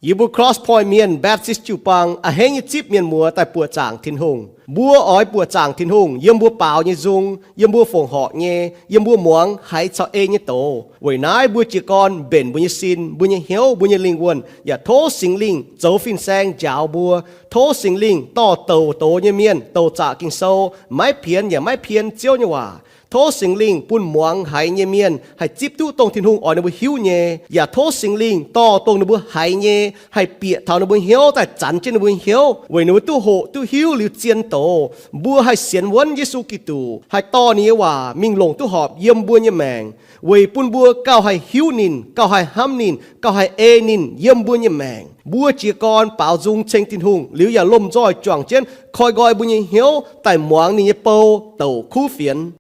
Yie mbuo Cross Point Mienh Baptist jiu-baang a'hneiv nyei zipv mienh muoz daaih buoqc zaangc Tin-Hungh. Mbuo oix buoqc zaangc Tin-Hungh yiem mbuo baaux nyei nzung, yiem mbuo fongc horc nyei, yiem mbuo muangx haiz caux ei nyei doz. Weic naaiv mbuo jiez gorn mbenc mbuo nyei sin, mbuo nyei hnyouv, mbuo nyei lingh wuonh, yaac tov Singx Lingh zoux fin-saeng njaaux mbuo. Tov Singx Lingh dorh douc doz nyei mienh douc zaqc Ging-Sou, maiv pienx yaac maiv pien Ziouv nyei waac. Tov Singx Lingh bun muangx haiz nyei mienh haih zipv duqv dongh Tin-Hungh oix ninh mbuo hiuv nyei, yaac tov Singx Lingh dorh dongh ninh mbuo haiz nyei haih bieqc taux ninh mbuo hnyouv daaih zanx jienv ninh mbuo hnyouv, weic ninh mbuo duqv hoqc duqv hiuv liuz zien doz. Mbuo haih sienx wuonv Yesu Giduc, haih dorh ninh nyei waac mingh longc duqv horpc yiem mbuo nyei maengc, weic bun mbuo gauh haih hiuv ninh, gauh haih hnamv ninh, gauh haih ei ninh yiem mbuo nyei maengc. Mbuo jiez gorn baaux nzung ceng Tin-Hungh liuz yaac lomh nzoih juangc jienv koi nqoi mbuo nyei hnyouv daaih muangx ninh nyei bou douc kuv fienx.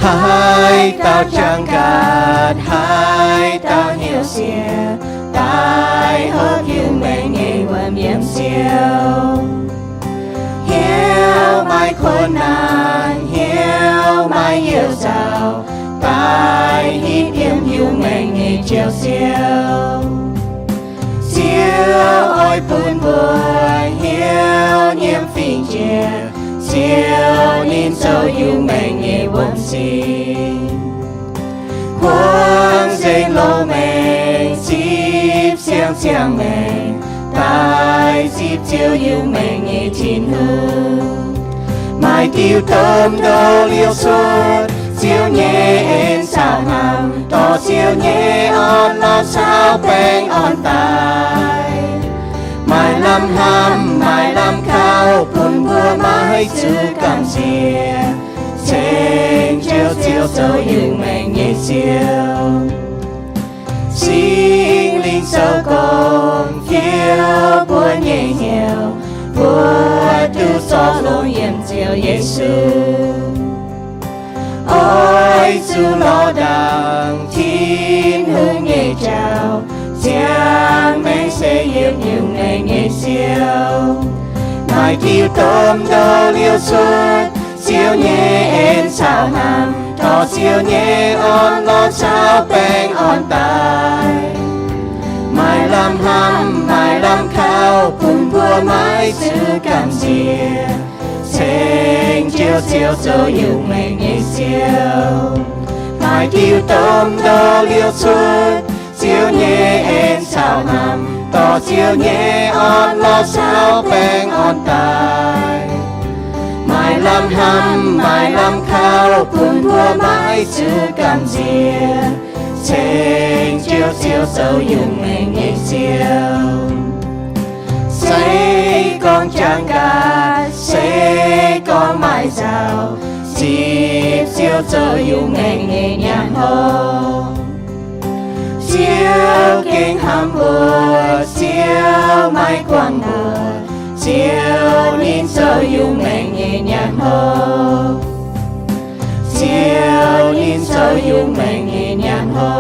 Haaix dauh jangx gaax, haaix dauh hnyouv siev, daaih hopv Iu-Mienh nyei wuom-yiem Ziouv. Hnyouv maaih kuv naanc, hnyouv maaih youh nzauh, daaih hitv yiem Iu-Mienh nyei Ziouv Ziouv. Ziouv oix bun mbuo hnyouv nyiemv fingx jiex, Ziouv ninh zoux Iu-Mienh nyei wuom-zingh. Kuangx nzengc loz-maengx, zipv siang-ziangh maengx, daaih zipv Ziouv Iu-Mienh nyei Tin-Hungh. Maaih diuh domh ndoqv liouh cuotv, Ziouv nyei en caux hnamv, dorh Ziouv nyei orn-lorqc caux baengh orn daaih. Maaih lamh hnamv, maaih lamh kauv, bun mbuo maiv zuqc gamh nziex, ceng Ziouv, Ziouv zoux Iu-Mienh nyei Ziouv. Singx Lingh zoux gong fiou mbuo nyei hnyouv, mbuo duqv zorc longx yiem Ziouv Yesu. Oix zuqc lorz ndaangc Tin-Hungh nyei jauv, ziangh maengc se yiem Iu-Mienh nyei Ziouv. Maaih diuh domh ndoqv liouh cuotv, Ziouv nyei en caux hnamv, dorh Ziouv nyei orn-lorqc caux baengh orn daaih. Maaih lamh hnamv, maaih lamh kauv, bun mbuo maiv zuqc gamh nziex, ceng Ziouv, Ziouv zoux Iu-Mienh nyei Ziouv. Maaih diuh domh ndoqv liouh cuotv, Ziouv nyei en caux hnamv, dorh Ziouv nyei orn-lorqc caux baengh orn daaih. Maaih lamh hnamv, maaih lamh kauv, bun mbuo maiv zuqc gamh nziex, ceng Ziouv, Ziouv zoux Iu-Mienh nyei Ziouv. Se gorngv jangx gaax, se gorngv maaih nzauh, zipv Ziouv zoux Iu-Mienh nyei nyaanh hlo. Ziouv gengh hnamv mbuo, Ziouv maiv guangc mbuo, Ziouv ninh zoux Iu-Mienh nyei nyaanh hlo. Ziouv ninh zoux Iu-Mienh nyei nyaanh hlo.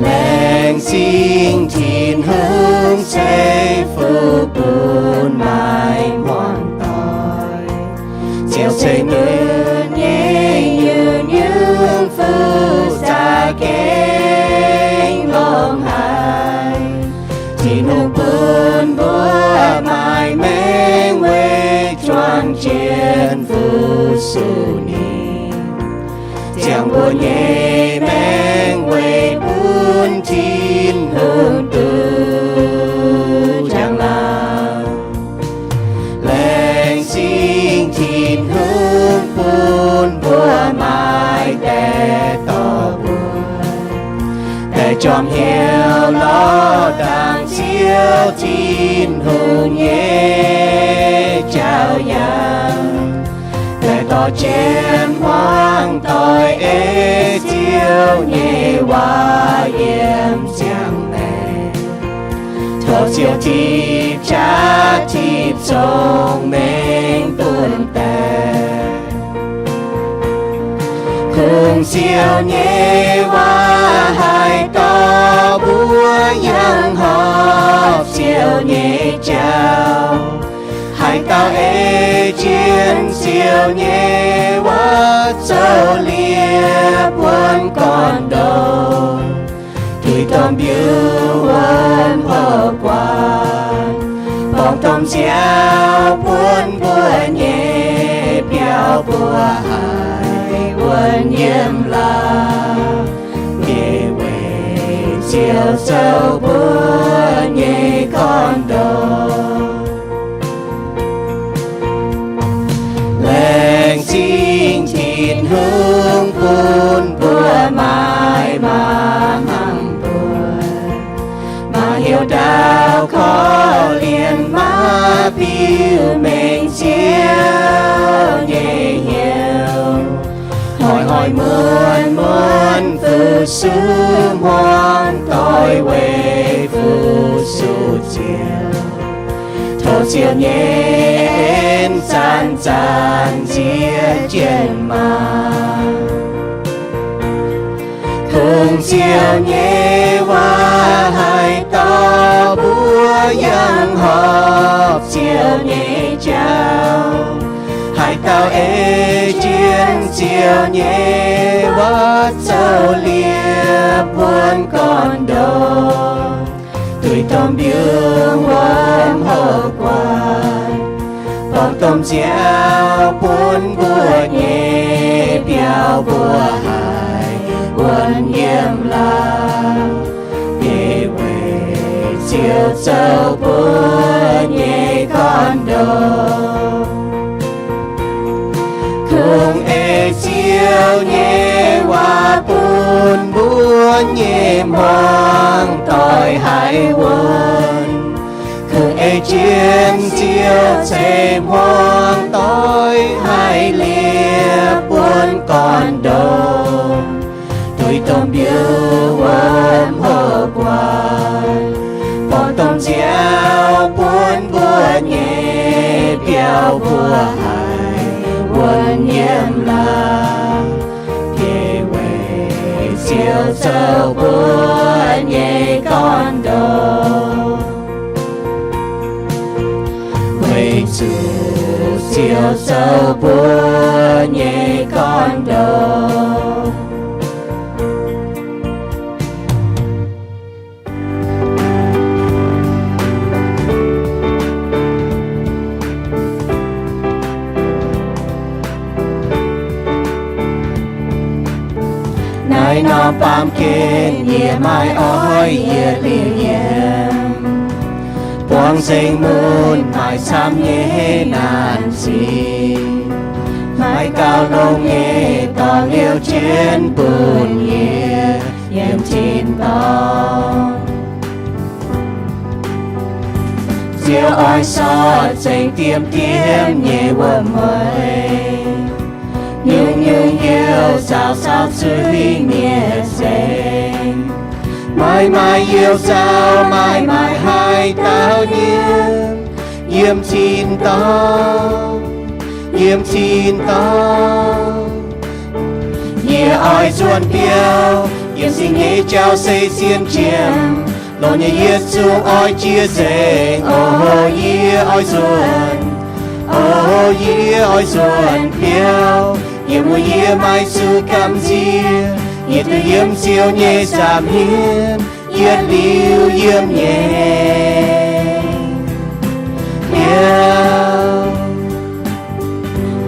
Laengz zingh Tin-Hungh ceix fuqv bun maaih hmuangx doic. Ziouv ceix nduqc nyei nyungc-nyungc fuqv za'gengh longx haic. Tin-Hungh bun mbuo maaih maengc weic juang jienv fu-sux ninh. Ziangh mbuo nyei maengc weic bun Tin-Hungh duqv njang-laangc. Laengz jorm hnyouv lorz ndaangc Ziouv Tin-Hungh nyei jauv yaac, laengz dorh jienv hmuangv doic ei Ziouv nyei waac yiem ziangh maengc. Tov Ziouv tipv jaav tipv cong-mengh bun daaih. Kungx Ziouv nyei waac haih dorh mbuo yangh horpc Ziouv nyei jauv. Haaix dauh ei jienv Ziouv nyei waac zoux liepc buonv gorn-ndoqv, tuix domh mbiouh wuonv houx guaax, borngz domh nziaaux buonv mbuo nyei biauv, mbuo haih wuonv yiem laangz, yie weic Ziouv zoux mbuo nyei gorn-ndoqv. Laengz zingh Tin-Hungh bun mbuo maaih maa hnangv mbuo, maaih heuc ndau korv-lienh, maaih biux mengh Ziouv nyei hnyouv, hnoi-hnoi muonz-muonz fu-sux hmuangv doic weic fu-sux Ziouv. Tov Ziouv nyei en zanc-zanc nziex jienv maah! Kungx Ziouv nyei waac haih dorh mbuo yangh horpc Ziouv nyei jauv. Haaix dauh ei jienv Ziouv nyei waac zoux liepc buonv gorn-ndoqv, tuix domh mbiouh wuonv houx guaax, borngz domh nziaaux buonv mbuo nyei biauv, mbuo haih wuonv yiem laangz, yie weic Ziouv zoux mbuo nyei gorn-ndoqv. Kungx ei Ziouv nyei waac bun mbuo nyei hmuangv doic haih wuonv. Kungx ei jienv Ziouv ceix hmuangv doic haih liepc buonv gorn-ndoqv, tuix domh mbiouh wuonv houx guaax, borngz domh nziaaux buonv mbuo nyei biauv, mbuo haih wuonv yiem laangz, yie weic Ziouv zoux mbuo nyei gorn-ndoqv. Weic zuqc Ziouv zoux mbuo nyei gorn-ndoqv. Naaiv norm baamh gen yie maiv oix yietc liuz yiem. Buangh nzengc mun maaih camv nyei naanc sic, maiv gauh longx nyei dorh liouh jienv bun yie yiem tin-dorngh. Ziouv oix sortv zengc diemv-diemv nyei wuom-mueiz, nyungc-nyungc youh zaux saau zuiz nyei zengc. Maiv maaih youh zaux, maiv maaih haaix dauh nyiemc yiem tin-dorngh, yiem tin-dorngh. Yie oix nzuonx biauv, yiem singx nyei jauv se zien jiem. Longx nyei yietc zungv oix jiex nzengc. O yie oix nzuonx, o yie oix nzuonx biauv. Yiem wuov yie maiv zuqc gamh nziex, yie duqv yiem Ziouv nyei nza'hmien yietc liuz yiem nyei biauv.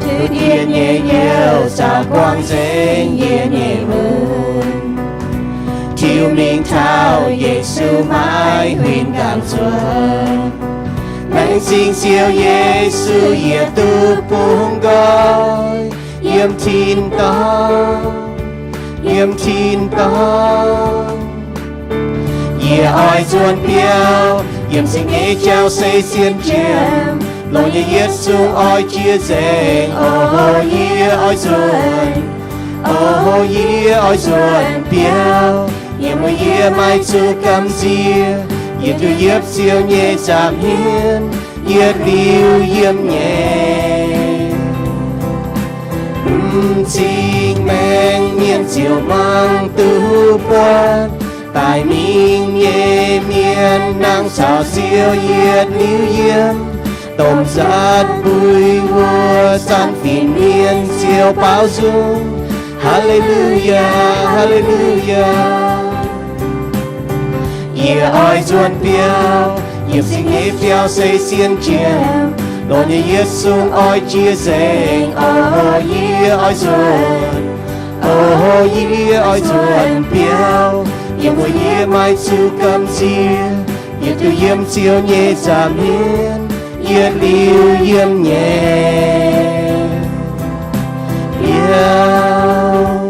Tutv yietc nyei youh zaux buangh nzengc yietc nyei mun, tiux mingh taux Yesu maiv huin nqangh zuov. Laengz zingh Ziouv Yesu, yie duqv bungx nqoi yiem tin-dorngh, yiem tin-dorngh. Yie oix nzuonx biauv, yiem singx nyeic jauv se sienh jiem, longc nyei yietc zungv oix jiex nzengc. O, yie oix nzuonx, o, yie oix nzuonx biauv, yiem wuov yie maaih zuqc gamh nziex, yie duqv yiem Ziouv nyei nza'hmien, yietc liuz yiem nyei. M'zing maengc mienh ziouc muangx duqv buatc, daaih mingh nyei mienh nangc caux Ziouv yietc liuz yiem. Domh nzatc mbui wuov zanc fin-mienh Ziouv baaux nzung. Haa^le^lu^yaa, haa^le^lu^yaa. Yie oix nzuonx biauv, yiem singx nyeic biauv se sienh jiem, longc nyei yietc zungv oix jiex nzengc. O, yie oix nzuonx, o, yie oix nzuonx biauv, yiem wuov yie maaih zuqc gamh nziex, yie duqv yiem Ziouv nyei nza'hmien, yietc liuz yiem nyei biauv.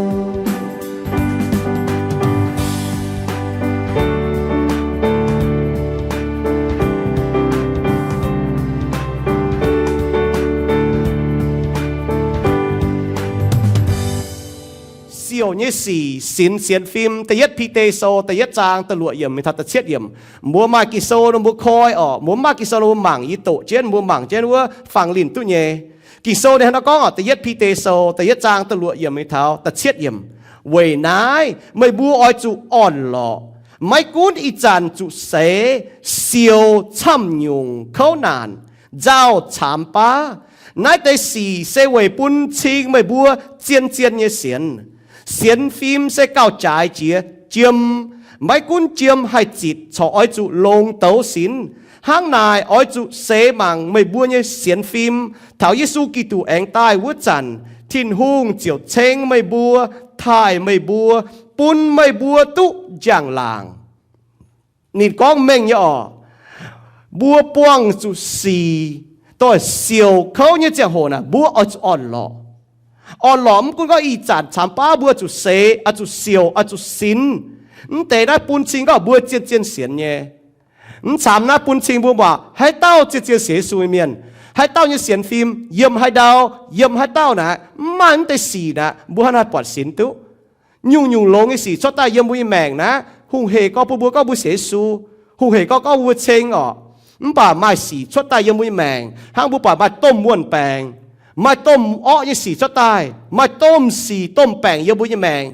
Siouc nyei sic sinx sienx fim. Da'yietv Bide Sou da'yietv zaang da'luoqc yiemc mingh taux da'cietv yiemc. Mbuo maaih Ging-Sou nor mbuo koi orqc, mbuo mv maaih Ging-Sou nor mbuo mangc yie doqc jienv, mbuo mangc jienv wuov fangx linh duqv nyei. Ging-Sou ninh hnangv naaiv gorngv orqc, Da'yietv Bide Sou da'yietv zaang da'luoqc yiemc mingh taux da'cietv yiemc. Weic naaiv meih mbuo oix zuqc orn-lorqc, maiv gunv ih zanc zuqc seix, siouc camv-nyungc kouv naanc, nzauh caamx baav. Naaiv deix sic se weic bun cing meih mbuo zien-zien nyei sienx. Sienx fim se gauh jaaix jiex jiem. Maiv gunv jiem haih zitc corc oix zuqc longx douz sinx. Hnangv naaic oix zuqc seix mangc meih mbuo nyei sienx fim. Taux Yesu Giduc aengx daaih wuov zanc, Tin-Hungh ziouc ceng meih mbuo, taaih meih mbuo, bun meih mbuo duqv njang-laangc. Ninh gorngv mengh nyei orqc, mbuo buangh zuqc sic, doix siouc kouv nyei ziangh hoc naaic, mbuo oix zuqc orn-lorqc. Orn-lorqc mv gunv gorngv ih zanc caamx baav mbuo zuqc seix, oix zuqc siouc, oix zuqc sinx. Mv deix naaiv bun cing gorngv mbuo zien-zien sienx nyei. Mv caamx naaiv bun cing mbuo muangx haaix dauh zien-zien sienx Yesu nyei mienh, haaix dauh nyei sienx fim yiem haaix ndau, yiem haaix dauh naaic, mv maaih mv deix sic naaic, mbuo hnangv haaix buatc sinx duqv. Nyungc-nyungc longx nyei sic cuotv daaih yiem mbuo nyei maengc naaiv, hungh hec gorngv bun mbuo gorngv mbuo sienx Yesu, hungh hec gorngv gorngv mbuo ceng orqc. Mv baac maaih sic cuotv daaih yiem mbuo nyei maengc, hnangv mbuo buatc maaih domh wuon-baengc, maaih domh orqv nyei sic cuotv daaih, maaih domh sic domh baengc yiem mbuo nyei maengc,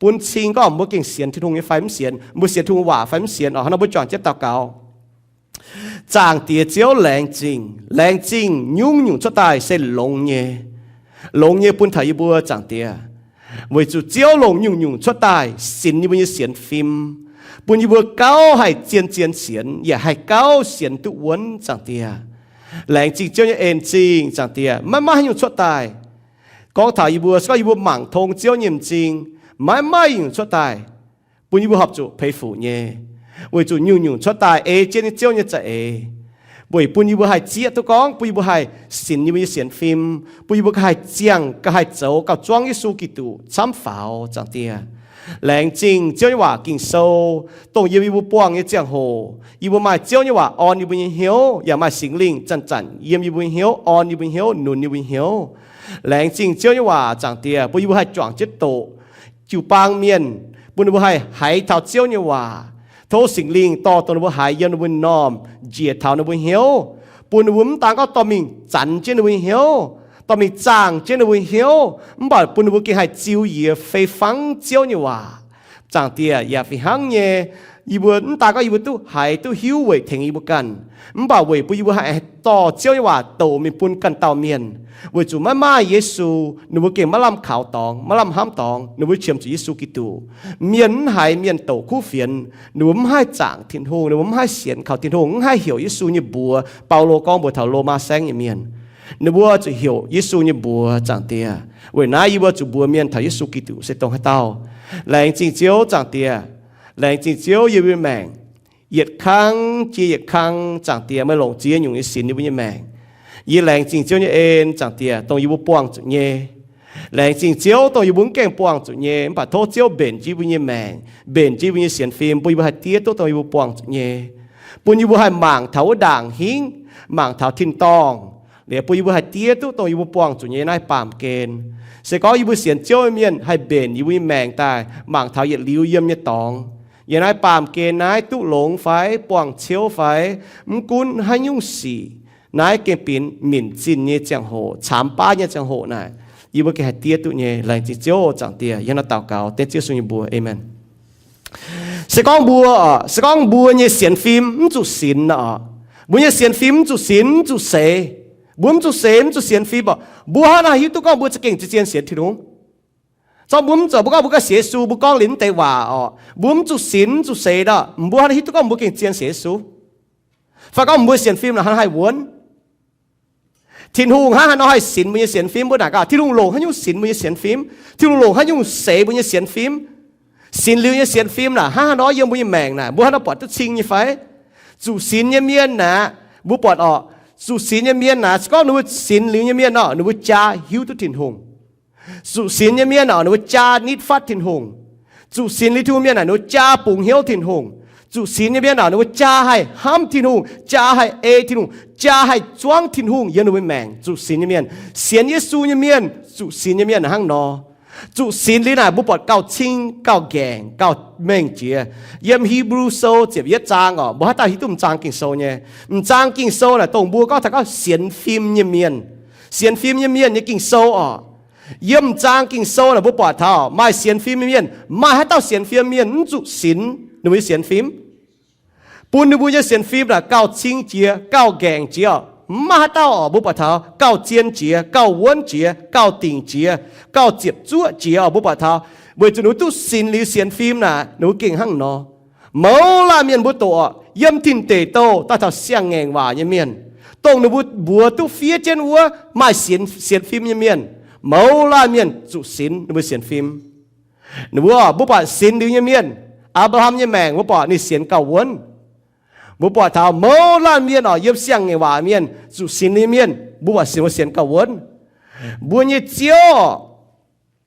bun cing gorngv mbuo gengh sienx Tin-Hungh nyei fai mv sienx, mbuo sienx Tin-Hungh waac fai mv sienx orqc. Hnangv nor mbuo juangc jienv daux gaux. Zaangc Diex Ziouv, laengz zingh, laengz zingh nyungc-nyungc cuotv daaih se longx nyei. Longx nyei bun taux yie mbuo, Zaangc Diex, weic zuqc Ziouv longc nyungc-nyungc cuotv daaih sinx yie mbuo nyei sienx fim, bun yie mbuo gauh haih zien-zien sienx, yaac haih gauh sienx duqv wuonv, Zaangc Diex. Laengz zingh Ziouv nyei en zingh, Zaangc Diex, maiv maaih haaix nyungc cuotv daaih. Gorngv taux yie mbuo, se gorngv yie mbuo mangc tong Ziouv nyei m'zing, maiv maaih nyungc cuotv daaih bun yie mbuo horpc zuqc peix fuc nyei, weic zuqc nyungc-nyungc cuotv daaih ei jienv nyei Ziouv nyei za'eix, weic bun yie mbuo haih zieqv duqv gorngv, bun yie mbuo haih sinx yie mbuo nyei sienx fim, bun yie mbuo gauh haih ziangh, gauh haih zoux gauh zuangv Yesu Giduc camv faaux, Zaangc Diex. Laengz zingh Ziouv nyei waac Ging-Sou, dongh yiem yie mbuo buangh nyei ziangh hoc, yie mbuo maaih Ziouv nyei waac orn yie mbuo nyei hnyouv, yaac maaih Singx Lingh zanc-zanc yiem yie mbuo nyei hnyouv, orn yie mbuo nyei hnyouv, nunc yie mbuo nyei hnyouv. Laengz zingh Ziouv nyei waac, Zaangc Diex, bun yie mbuo haih juangc jienv doqc jiu-baang mienh, bun ninh mbuo haih haiz taux Ziouv nyei waac. Tov Singx Lingh dorh dongh ninh mbuo haiz yiem ninh mbuo normh njiec taux ninh mbuo hnyouv, bun ninh mbuo mv daan gorngv dorh mingh zanc jienv ninh mbuo nyei hnyouv, dorh mingh zaangh jienv ninh mbuo nyei hnyouv, mv baac bun ninh mbuo gengh haih ziux yie fei fangv Ziouv nyei waac. Zaangc Diex, yaac fih hnangv nyei, yie mbuo mv daan gorngv yie mbuo duqv haiz duqv hiuv weic tengx yie mbuo ganh, mv baac weic bun yie mbuo haih dorh Ziouv nyei waac douc mingh bun ganh dauh mienh. Weic zuqc maiv maaih Yesu, ninh mbuo gengh maiv lamh kaux dorngx, maiv lamh hnamv dorngx, ninh mbuo qiemx zuqc Yesu Giduc. Mienh mv haiz mienh douc kuv fienx, ninh mbuo mv haih zaangc Tin-Hungh, ninh mbuo mv haih sienx kaux Tin-Hungh, mv haih heuc Yesu nyei mbuox. Baulo gorngv mbuox taux Lomaa saengv nyei mienh, ninh mbuo zuqc heuc Yesu nyei mbuox, Zaangc Diex. Weic naaiv yie mbuo zuqc mbuox mienh taux Yesu Giduc se dongh haaix dauh. Laengz zingh Ziouv, Zaangc Diex. Laengz zingh Ziouv yiem yie mbuo maengc. Yietc kang jiex yietc kang, Zaangc Diex, meih longc ziex nyungc nyei sinx yie mbuo nyei maengc. Yie laengz zingh Ziouv nyei en, Zaangc Diex, dongh yie mbuo buangh zuqc nyei. Laengz zingh Ziouv dongh yie mbuo mv gaengh buangh zuqc nyei, mv baac tov Ziouv mbenc jienv yie mbuo nyei maengc, mbenc jienv yie mbuo nyei sienx fim, bun yie mbuo haih diev duqv dongh yie mbuo buangh zuqc nyei, bun yie mbuo haih mangc taux wuov ndaangc hingv, mangc taux tin-dorngh, liuz bun yie mbuo haih diev duqv dongh yie mbuo buangh zuqc nyei naaiv baamh gen. Se gorngv yie mbuo sienx Ziouv nyei mienh haih mbenc yie mbuo nyei maengc daaih mangc taux yietc liuz yiem nyei dorngx, yiem naaiv baamh gen naaiv duqv longx fai buangh ciouv fai, mv gunv haaix nyungc sic, naaiv gengh benx minc zinh nyei ziangh hoc, caamx baav nyei ziangh hoc naaic, yie mbuo gengh haih diev duqv nyei. Laengz zingh Ziouv, Zaangc Diex. Yie hnangv naaiv daux gaux dengv Ziouv Yesu nyei mbuox, aamen. Se gorngv mbuo, se gorngv mbuo nyei sienx fim mv zuqc sinx nor, mbuo nyei sienx fim mv zuqc sinx, mv zuqc seix, mbuo mv zuqc seix, mv zuqc sienx fim oc, mbuo hnangv naaiv hiuv duqv gorngv mbuo za'gengh zien sienx Tin-Hungh? Zorqv mbuo mv zoux, mbuo gorngv mbuo ganh sienx Yesu, mbuo gorngv liuz mv deix waac oc, mbuo mv zuqc sinx, mv zuqc seix nor, mbuo hnangv naaiv hiuv duqv gorngv mbuo gengh zien sienx Yesu? Fai gorngv mbuo sienx fim naaic hnangv haih wuonv? Tin-Hungh hnangv haaix nor haih sinx mbuo nyei sienx fim? Mbuo naaic gaax, Tin-Hungh longc haaix nyungc sinx mbuo nyei sienx fim? Tin-Hungh longc haaix nyungc seix mbuo nyei sienx fim? Sinx liuz nyei sienx fim naaic hnangv haaix nor yiem mbuo nyei maengc naaic, mbuo hnangv haaix nor buatc duqv cing nyei fai? Zuqc sinx nyei mienh naaic, mbuo buatc oc, zuqc sinx nyei mienh naaic, se gorngv ninh mbuo sinx liuz nyei mienh nor, ninh mbuo jaa hiuv duqv Tin-Hungh. Zuqc sinx nyei mienh oc, ninh mbuo jaa nitv fatv Tin-Hungh. Zuqc sinx liuz Tin-Hungh mienh naaic, ninh mbuo jaa bungx hnyouv Tin-Hungh. Zuqc sinx nyei mienh oc, ninh mbuo jaa haih hnamv Tin-Hungh, jaa haih ei Tin-Hungh, jaa haih zuangv Tin-Hungh yiem ninh mbuo maengc. Zuqc sinx nyei mienh, sienx Yesu nyei mienh, zuqc sinx nyei mienh naaic hnangv nor. Zuqc sinx liuz naaic, mbuo buatc gauh cing, gauh nqaengc, gauh mengh jiex. Yiem Hipv^lu Sou ziepc yietv zaang oc, mbuo haaix dauh hiuv duqv m'zaang Ging-Sou nyei? M'zaang Ging-Sou naaic dongh mbuo gorngv taux gorngv sienx fim nyei mienh, sienx fim nyei mienh nyei Ging-Sou oc. Yiem m'zaang Ging-Sou naaic mbuo buatc taux maaih sienx fim nyei mienh, maaih haaix dauh sienx fim mienh mv zuqc sinx ninh mbuo nyei sienx fim? Bun ninh mbuo nyei sienx fim naaic gauh cing jiex, gauh nqaengc jiex oc. Mv maaih haaix dauh oc, mbuo buatc taux gauh zien jiex, gauh wuonv jiex, gauh dingc jiex, gauh ziepc zuoqv jiex oc. Mbuo buatc taux weic zuqc ninh mbuo duqv sinx liuz sienx fim naaic, ninh mbuo gengh hnangv nor. Mouz laanh mienh mbuo doqc oc, yiem tin-deic douh daaih taux siang-ngaengc waac nyei mienh, dongh ninh mbuo mbuox duqv fiev jienv wuov maaih sienx, sienx fim nyei mienh, mouz laanh mienh zuqc sinx ninh mbuo sienx fim. Ninh mbuo, mbuo buatc sinx liuz nyei mienh, Apc^laa^ham nyei maengc, mbuo buatc ninh sienx gauh wuonv. Mbuo buatc taux mouz laanh mienh oc, yiem siang-ngaengc waac mienh zuqc sinx liuz nyei mienh, mbuo buatc sienx, mbuo sienx gauh wuonv. Mbuo nyei Ziouv oc,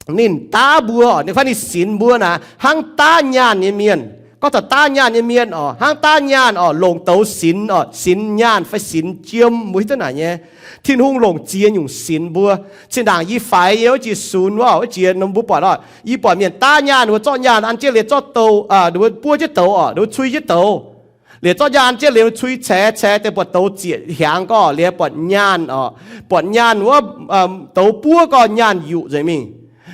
ninh daav mbuo oc, ninh fai ninh sinx mbuo naaic hnangv daav nyaanh nyei mienh. Gorngv taux daav nyaanh nyei mienh oc, hnangv daav nyaanh oc, longc douz sinx oc, sinx nyaanh fai sinx jiem, mbuo hiuv duqv naaic nyei. Tin-Hungh longc ziex nyungc sinx mbuo. Zinh ndaangc yie faix nyei wuov jiex sunx wuov, wuov jiex nor mbuo buatc oc, yie buatc mienh daav nyaanh, ninh mbuo zorqv nyaanh an jienv liuz zorqv douz, ninh mbuo buov jienv douz oc, ninh mbuo cui jienv douz. Liuz zorqv nyaanh an jienv liuz cui caix, caix deix buatc douz zieqc hiaangx gorqv, liuz buatc nyaanh oc, buatc nyaanh wuov, douz buov gorqv nyaanh yuqc nzengc mingh.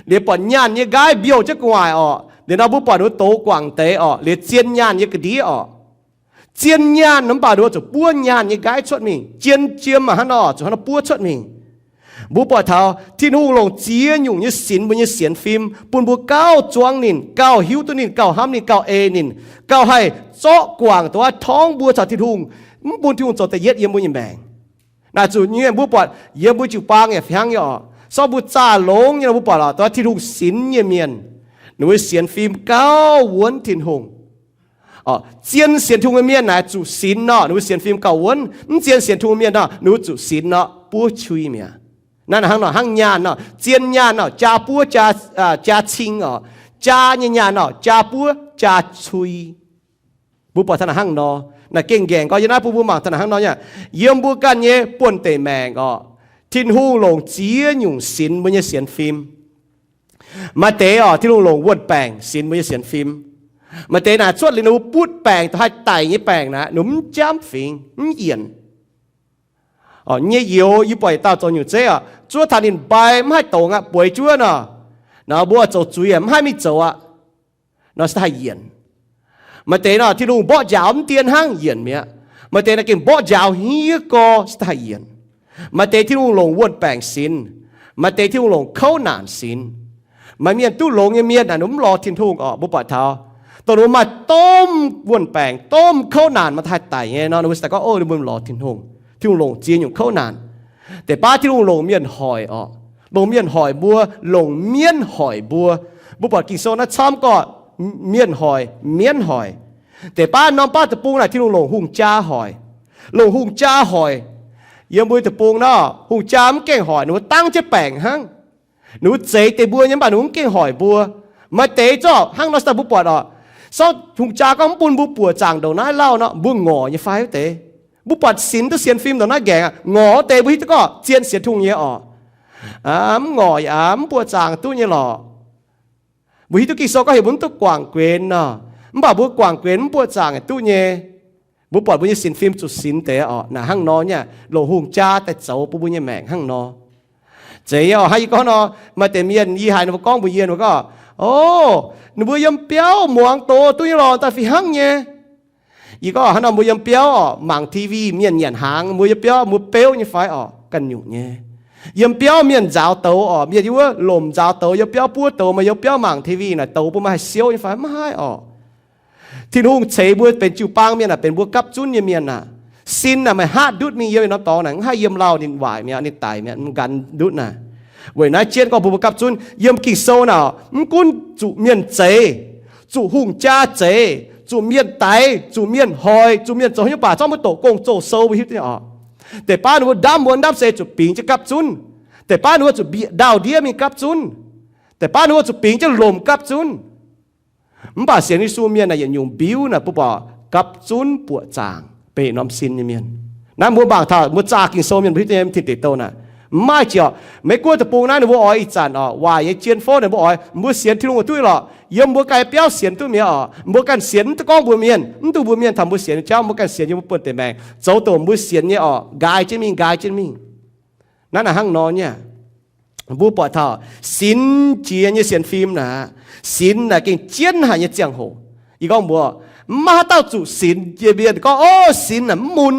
Liuz buatc nyaanh nyei nqaiv mbiouh jienv gu'nguaaic oc. Liuz nor mbuo buatc ninh mbuo douz guangc deix oc, liuz zien nyaanh nyei ga'ndiev oc. Zien nyaanh nor mv baac ninh mbuo zuqc buov nyaanh nyei nqaiv cuotv mingh. Zien jiem aac hnangv nor zuqc hnangv nor buov cuotv mingh. Mbuo buatc taux Tin-Hungh longc ziex nyungc nyei sinx mbuo nyei sienx fim, bun mbuo gauh zuangv ninh, gauh hiuv duqv ninh, gauh hnamv ninh, gauh ei ninh, gauh haih zorqv guangc dongh wuov torngv mbuo caux Tin-Hungh, mv bun Tin-Hungh zoux da'yietv yiem mbuo nyei maengc. Naaic zuqc nyei mbuo buatc yiem mbuo jiu-baang yaac fih hnangv nyei oc. Sortv mbuo zaah longx nyei nor mbuo buatc oc, dongh wuov Tin-Hungh sinx nyei mienh, ninh mbuo sienx fim gauh wuonv Tin-Hungh. Zien sienx Tin-Hungh nyei mienh naaic zuqc sinx nor, ninh mbuo sienx fim gauh wuonv. Mv zien sienx Tin-Hungh mienh nor, ninh mbuo zuqc sinx nor, buov cui mi'aqv. Naaiv hnangv nor, hnangv nyaanh nor, zien nyaanh nor, jaa buov, jaa, jaa cing oc. Jaa nyei nyaanh nor, jaa buov, jaa cui. Mbuo buatc taux naaic hnangv nor, naaic gengh nqaengc gorx. Yiem naaiv bun mbuo mangc taux naaic hnangv nor nyei, yiem mbuo ganh nyei buonv-deic maengc oc, Tin-Hungh longc ziex nyungc sinx mbuo nyei sienx fim. Maaih deix oc, Tin-Hungh longc wuon-baengc sinx mbuo nyei sienx fim. Maaih deix naaic cuotv liuz ninh mbuo butv baengc, dongh haih daic nyei baengc naaic, ninh mbuo mv jamv fingx, mv yienc. Nyei youz yie buatc yietc dauh zoux nyungc zeiv oc, zuov taux ninh mbai mv haih dongz aqv, bueix juov nor, nor mbuo zoux zuiz aqv, mv haih mingh zoux aqv. Nor se haih yienc. Maaih deix nor Tin-Hungh mborqv njaaux mv dien hnangv, yienc mi'aqv. Maaih deix naaic gengh mborqv njaaux hniev gorx se haih yienc. Maaih deix Tin-Hungh longc wuon-baengc sinx. Maaih deix Tin-Hungh longc kouv naanc sinx. Maaih mienh duqv longx nyei mienh naaic, ninh mv lorz Tin-Hungh oc. Mbuo buatc taux dongh ninh mbuo maaih domh wuon-baengc, domh kouv naanc maaih daaih haih daic nyei nor, ninh mbuo se daaih gorngv, O, ninh mbuo lorz Tin-Hungh. Tin-Hungh longc ziex nyungc kouv naanc. Deix baav Tin-Hungh longc mienh hoic oc. Longc mienh hoic mbuo, longc mienv hoic mbuo. Mbuo buatc Ging-Sou naaiv camv gorqv, mienh hoic, mienv hoic. Deix baav norm baav deic-bung naaic Tin-Hungh longc hungh jaa hoic. Longc hungh jaa hoic. Yiem mbuo deic-bung nor, hungh jaa mv gaengh hoic, ninh mbuo dangv jienv baengc hnangv. Ninh mbuo zeix deix mbuo nyei, mv baac ninh mbuo mv gengh hoic mbuo. Maaih deix zorqv hnangv nor, daaih mbuo buatc oc, sortv hungh jaa gorngv mv bun mbuo buoqc zaangc ndongc naaiv lauh nor, mbuo ngorc nyei fai wuov deix. Mbuo buatc sinx duqv sienx fim ndongc naaiv nqaengc aqv, ngorc wuov deix mbuo hiuv duqv gorngv zien sienx Tin-Hungh nyei oc. Aa, mv ngorc aqv, mv buoqc zaangc duqv nyei lorqc. Mbuo hiuv duqv Ging-Sou gorngv heuc mbuo mv duqv guangc guenx nor, mv baac mbuo guangc guenx mv buoqc zaangc duqv nyei. Mbuo buatc mbuo nyei sienx fim zuqc sinx deix oc. Naaic hnangv nor nyei, longc hungh jaa daaih zoux bun mbuo nyei maengc hnangv nor. Zeiz nyei oc. Hnangv yie gorngv nor, maaih deix mienh yie haiz ninh mbuo gorngv mbuox yie, ninh mbuo gorngv, o, ninh mbuo yiem biauv muangx doz duqv nyei lorqc, daaih fih hnangv nyei. Yie gorngv hnangv nor, mbuo yiem biauv oc, mangc T V, mienh nyanc hnaangx, mbuo yiem biauv mbuo beuv nyei fai oc? Ganh nyungc nyei. Yiem biauv mienh nzaaux douz oc, mienh yiem wuov lomc nzaaux douz, yiem biauv buov douz, maaih yiem biauv mangc T V naaic, douz bun mbuo haih siouv nyei fai? Maiv haih oc. Tin-Hungh ceix mbuo benx jiu-baang mienh aeqv, benx mbuo gapv zunv nyei mienh aqv. Sin naaic meih hatv ndutv mingh yiem norm dorngx naaic, mv haih yiem lauh, ninh waaic mi'aqv, ninh daic mi'aqv, mv gan ndutv naaic. Weic naaiv jienv gorngv bun mbuo gapv zunv yiem Ging-Sou naaic, mv gunv zuqc mienh zeix, zuqc hungh jaa zeix, zuqc mienh daix, zuqc mienh hoic, zuqc mienh zoux haaix nyungc baac, zorqv mbuo doqc gong-zoh sou mbuo hiuv duqv oc. Deix baav ninh mbuo ndamv muonz ndamv seix zuqc bingx jienv gapv zunv. Deix baav ninh mbuo zuqc bieqc ndau-ndiev mingh gapv zunv. Deix baav ninh mbuo zuqc bingx jienv lomc gapv zunv. Mv baac sienx Yesu mienh naaic yietc nyungc mbiuv naaic mbuo buatc gapv zunv buoqc zaangc, benx norm sin nyei mienh. Naaiv mbuo mangc taux mbuo zaah Ging-Sou mienh mbuo hiuv duqv nyei, Tin Deic Douh naaic. Mv maaih jiex, Meiv-Guoqv deic-bung naaiv ninh mbuo oix ih zanc oc, waaic nyei jien fouv naaic mbuo oix, mbuo sienx Tin-Hungh duqv lorqc, yiem mbuo ganh biauv sienx duqv mi'aqv oc. Mbuo ganh sienx mv duqv gorngv mbuox mienh, mv dungx mbuox mienh taux mbuo sienx nyei jauv, mbuo ganh sienx yiem mbuo buonv-deic maengx, zoux dongh mbuo sienx nyei oc, nqaaix jienv mingh, nqaaix jienv mingh. Naaiv naaic hnangv nor nyei. Mbuo buatc taux sinx jiex nyei sienx fim naaic, sinx naaic gengh jienv haic nyei ziangh hoc. Yie gorngv mbuox, mv maaih haaix dauh zuqc sinx jiex mienh gorngv, o, sinx naaic mv mun,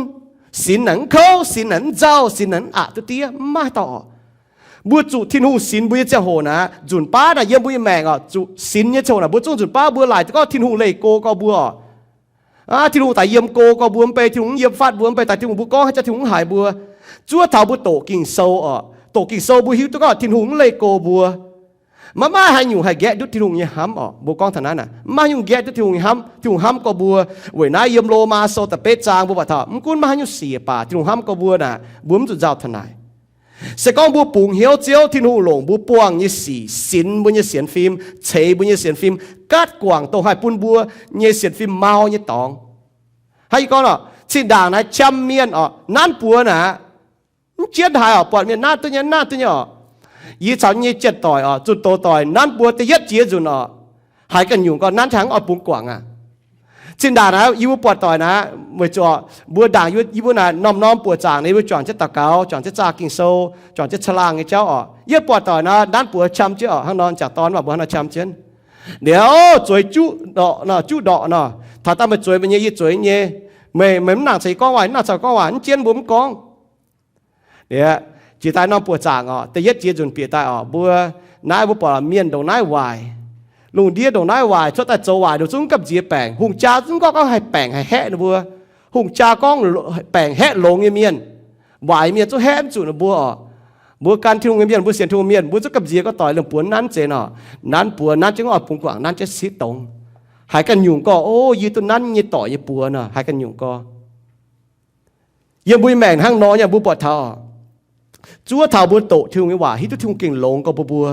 sinx naaic mv kouv, sinx naaic mv nzauh, sinx naaic mv aqc duqv diev, mv maaih haaix dauh oc. Mbuo zuqc Tin-Hungh sinx mbuo nyei ziangh hoc naaic, nzunc baav naaic yiem mbuo nyei maengc oc, zuqc sinx nyei ziangh hoc naaic mbuo zungv nzunc baav mbuo laaic duqv gorngv Tin-Hungh leih go gorx mbuo oc. Aa, Tin-Hungh daaih yiem go gorx mbuo, mv baac Tin-Hungh mv yiem fatv mbuo, mv baac daaih Tin-Hungh mbuo gorngv haaix jauv Tin-Hungh mv haiz mbuo. Zuov taux mbuo doqc Ging-Sou oc, doqc Ging-Sou mbuo hiuv duqv gorngv Tin-Hungh mv leih go mbuo. Maiv maaih haaix nyungc haih nqaeqv ndutv Tin-Hungh nyei hnamv oc. Mbuo gorngv taux naaiv naaic, maiv maaih nyungc nqaeqv ndutv Tin-Hungh nyei hnamv. Tin-Hungh hnamv gorx mbuo. Weic naaiv yiem Lomaa Sou da'betv zaang mbuo buatc taux, mv gunv maiv haaix nyungc siec baac Tin-Hungh hnamv gorx mbuo naaic, mbuo mv zuqc nzauh taux naaic. Se gorngv mbuo bungx hnyouv Ziouv, Tin-Hungh longc mbuo buangh nyei sic sinx mbuo nyei sienx fim, ceix mbuo nyei sienx fim, gaatv guangc dongh haih bun mbuo nyei sienx fim mau nyei dorngx. Hnangv yie gorngv oc, zinh ndaangc naaiv qam mienh oc, nanv buoz naaic, mv jienv haaix oc, buatc mienh nanv duqv nyei, nanv duqv nyei oc. Yie caux nyei jien-doic oc, zunh doz-doic nanv buoz da'yietv jiex nzunc oc, haiz ganh nyungc gorngv nanv hnangv oix bungx guangc aqv. Zinh ndaangc naaiv yie mbuo buatc doic naaiv, weic zuqc mbuo ndaangc yie mbuo naaic norm-norm buoqc zaangc naaiv, yie mbuo juangc jienv daux gaux, juangc jienv zaah Ging-Sou, juangc jienv caangh laangh nyei jauv oc. Yie buatc doic naaiv nanv buoz qam jienv oc, hnangv nor jangc dorn mv baac mbuo hnangv nor qam jienv. Liuz, zueiz juqv ndorqc nor, juqv ndorqc nor, taux daaih meih zueiz meih nyei, yie zueiz yie nyei. Meih, meih mv nangc caux yie gorngv waac, mv nangc caux gorngv waac, mv jienv mbuo mv gorngv. Liuz, jiex daaih norm buoqc zaangc oc, da'yietv jiex nzunc bieqc daaih oc, mbuo naaiv mbuo buatc mienh ndongc naaiv waaic, lungh ndiev ndongc naaiv waaic, cuotv daaih zoux waaic, ninh zungv mv gamh nziex baengc. Hungh jaa zungv gorngv, gorngv haih baengc haih haeqv ninh mbuo. Hungh jaa gorngv baengc haeqv longx nyei mienh, waaic mienh zungv haeqv mv zuqc ninh mbuo oc. Mbuo gan Tin-Hungh nyei mienh, mbuo sienx Tin-Hungh mienh, mbuo zungv gamh nziex gorngv doic liemh buoz nanv zenx oc. Nanv buoz nanv jienv oix bungx guangc, nanv jienv sitv dongz. Haiz ganh nyungc gorngv, o, yie duqv nanv nyei doic nyei buoz nor, haiz ganh nyungc gorngv. Yiem mbuo nyei maengc hnangv nor nyei, mbuo buatc taux, zuov taux mbuo doqc Tin-Hungh nyei waac, hiuv duqv Tin-Hungh gengh longx gorx mbuo, mbuo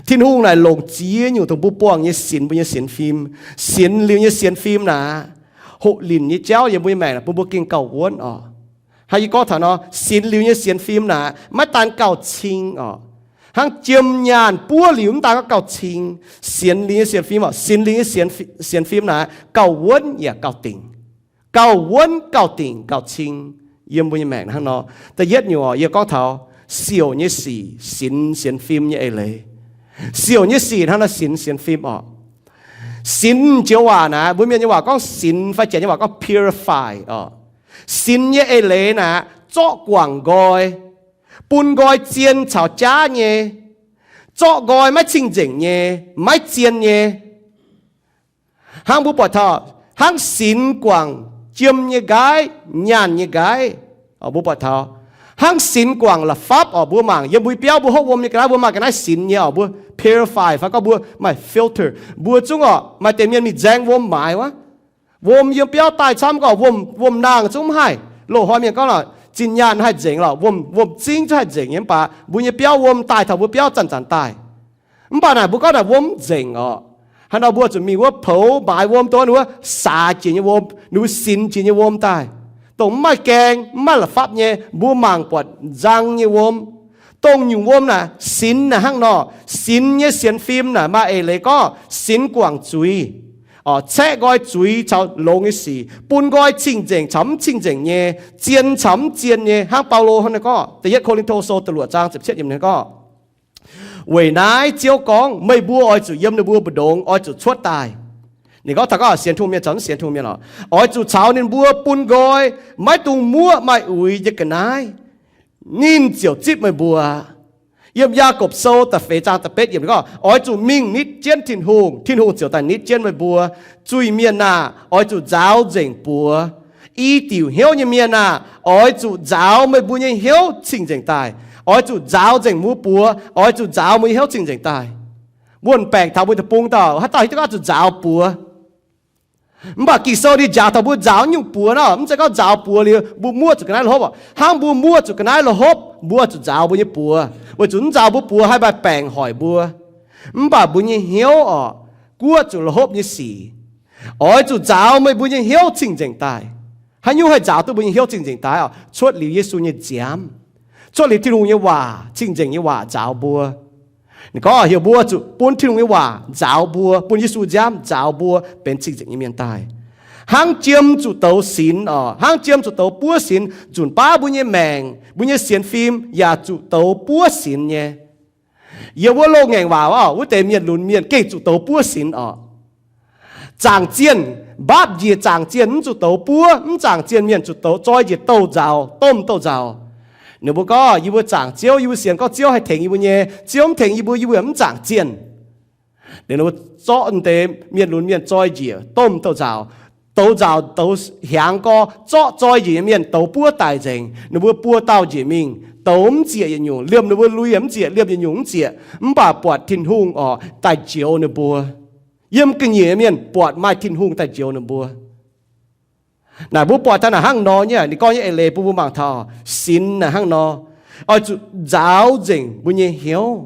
Tin-Hungh naaic longc ziex nyungc dongh mbuo buangh nyei sinx mbuo nyei sienx fim. Sinx liuz nyei sienx fim naaic, hoqc linc nyei jauv yiem mbuo nyei maengc naaic bun mbuo gengh gauh wuonv oc. Hnangv yie gorngv taux nor, sinx liuz nyei sienx fim naaic maiv daan gauh cing oc. Hnangv jiem nyaanh buov liuz mv daan gorngv gauh cing. Sinx liuz nyei sienx fim oc, sinx liuz nyei sienx fi-, sienx fim naaic gauh wuonv yaac gauh dingc. Gauh wuonv gauh dingc gauh cing yiem mbuo nyei maengc hnangv nor. Da'yietv nyungc oc, yie gorngv taux siouc nyei sic sinx sienx fim nyei eix leiz. Siouc nyei sic hnangv nor sinx sienx fim oc. Sinx joux waac naaic, mbuo mienh nyei waac gorngv sinx fai janx nyei waac gorngv purify oc. Sinx nyei eix leiz naaic zorqv guangc nqoi, bun nqoi zien caux jaav nyei, zorqv nqoi maiv cing-nzengc nyei, maiv zien nyei. Hnangv mbuo buatc taux, hnangv sinx guangc jiem nyei nqaiv, nyaanh nyei nqaiv, mbuo buatc taux, hnangv sinx guangc la'fapv oc, mbuo mangc yiem mbuo biauv mbuo hopv wuom nyei ga'naaiv, mbuo maaih ga'naaiv sinx nyei oc, mbuo purify fai gorngv mbuo maaih filter. Mbuo zungv oc, maaih deix mienh mingh nzaeng wuom maaiz wuov, wuom yiem biauv daaih camv gorngv wuom, wuom-naang zungv mv haih. Loz-hnoi mienh gorngv lorqc, Zinh nyaanh haih nzengc lorqc, wuom, wuom zingv zungv haih nzengc nyei, mv baac mbuo nyei biauv wuom daaih taux mbuo biauv zanc-zanc daaih. Mv baac naaic mbuo gorngv naaic wuom mv nzengc orqc. Haaix nor mbuo zuqc mingh wuov poux maaiz wuom, dongh wuov saax jiex nyei wuom, ninh mbuo sinx jiex nyei wuom daaih, dongh mv maaih gaeng, mv maaih la'fapv nyei, mbuo mangc buatc nzang nyei wuom. Dongh nyungc wuom naaic sinx naaic hnangv nor, sinx nyei sienx fim naaic maaih eix leiz gorngv sinx guangc zuiz, caeqv nqoi zuiz caux longx nyei sic, bun nqoi cing-nzengc caux mv cing-nzengc nyei, zien caux mv zien nyei. Hnangv Baulo hnangv naaiv gorngv, Da'yietv Ko^lin^to Sou da'luoqc zaang ziepc cietv yiemc ninh gorngv, Weic naaiv Ziouv gorngv, meih mbuo oix zuqc yiem ninh mbuo mbu'ndongx oix zuqc cuotv daaih. Ninh gorngv taux gorngv sienx Tin-Hungh mienh caux mv sienx Tin-Hungh mienh oc, oix zuqc caux ninh mbuo bun nqoi, maiv dungx muoqv maaih uix nyei ga'naaiv, ninh ziouc zipv meih mbuo. Yiem Yaagorpc Sou da'feix zaang da'betv yiemc ninh gorngv, Oix zuqc mingh nitv jienv Tin-Hungh, Tin-Hungh ziouc daaih nitv jienv meih mbuo. Zuiz-mienh aah! Oix zuqc nzaaux nzengc buoz. I diuc hnyouv nyei mienh aah! Oix zuqc nzaaux meih mbuo nyei hnyouv cing-nzengc daaih. Oix zuqc nzaaux nzengc mbuo buoz. Oix zuqc nzaaux mbuo nyei hnyouv cing-nzengc daaih. Mbuo baengc taux mbuo deic-bung dauh, haaix dauh hiuv duqv gorngv zuqc nzaaux buoz? Mv baac Ging-Sou ninh njaaux taux mbuo nzaaux nyungc buoz nor, mv zeiz gorngv nzaaux buoz liuz mbuo muoqv zuqc ga'naaiv la'hopv orqc. Hnangv mbuo muoqv zuqc ga'naaiv la'hopv, mbuo zuqc nzaaux mbuo nyei buoz, weic zuqc mv nzaaux mbuo buoz haih maaih baengc hoic mbuo. Mv baac mbuo nyei hnyouv orqc, guoqv zuqc la'hopv nyei sic. Oix zuqc nzaaux meih mbuo nyei hnyouv cing-nzengc daaih. Haaix nyungc haih nzaaux duqv mbuo nyei hnyouv cing-nzengc daaih orqc? Cuotv liuz Yesu nyei nziaamv, cuotv liuz Tin-Hungh nyei waac, cing-nzengc nyei waac nzaaux mbuo. Ninh gorngv heuc mbuo zuqc bun Tin-Hungh nyei waac nzaaux mbuo, bun Yesu nziaamv nzaaux mbuo benx cing-nzengc nyei mienh daaih. Hnangv jiem zuqc douz sinx orqc, hnangv jiem zuqc douz buov sinx, nzunc baav mbuo nyei maengc, mbuo nyei sienx fim yaac zuqc douz buov sinx nyei. Yiem wuov loz-ngaengc waac orqc, wuov deix mienh lunx mienh gengh zuqc douz buov sinx orqc. Zaangc zienh, mbaapv njiec zaangc zienh mv zuqc douz buov, mv zaangc zienh mienh zuqc douz zoi njiec douz-nzauc, domh douz-nzauc. Ninh mbuo gorngv, yie mbuo zaangc Ziouv, yie mbuo sienx gorngv Ziouv haih tengx yie mbuo nyei. Ziouv mv tengx yie mbuo, yie mbuo yaac mv zaangc zienh. Ninh mbuo zorqv wuov deix mienh lunx mienh zoi njiec domh douz-nzauc, douz-nzauc douz hiaangx gorx, zorqv zoi njiec nyei mienh douz buov daic nzengc. Ninh mbuo buo dauh njiec mingh, douz mv zieqc yietc nyungc, liemh ninh mbuo lui yaac mv zieqc, liemh yietc nyungc mv zieqc, mv baac buatc Tin-Hungh orqc daaih njoux ninh mbuo. Yiem ga'nyiec mienh buatc maaih Tin-Hungh daaih njoux ninh mbuo. Naaic mbuo buatc taux naaic hnangv nor nyei, ninh gorngv nyei eix leiz bun mbuo mangc taux sinx naaic hnangv nor, oix zuqc nzaaux nzengc mbuo nyei hnyouv.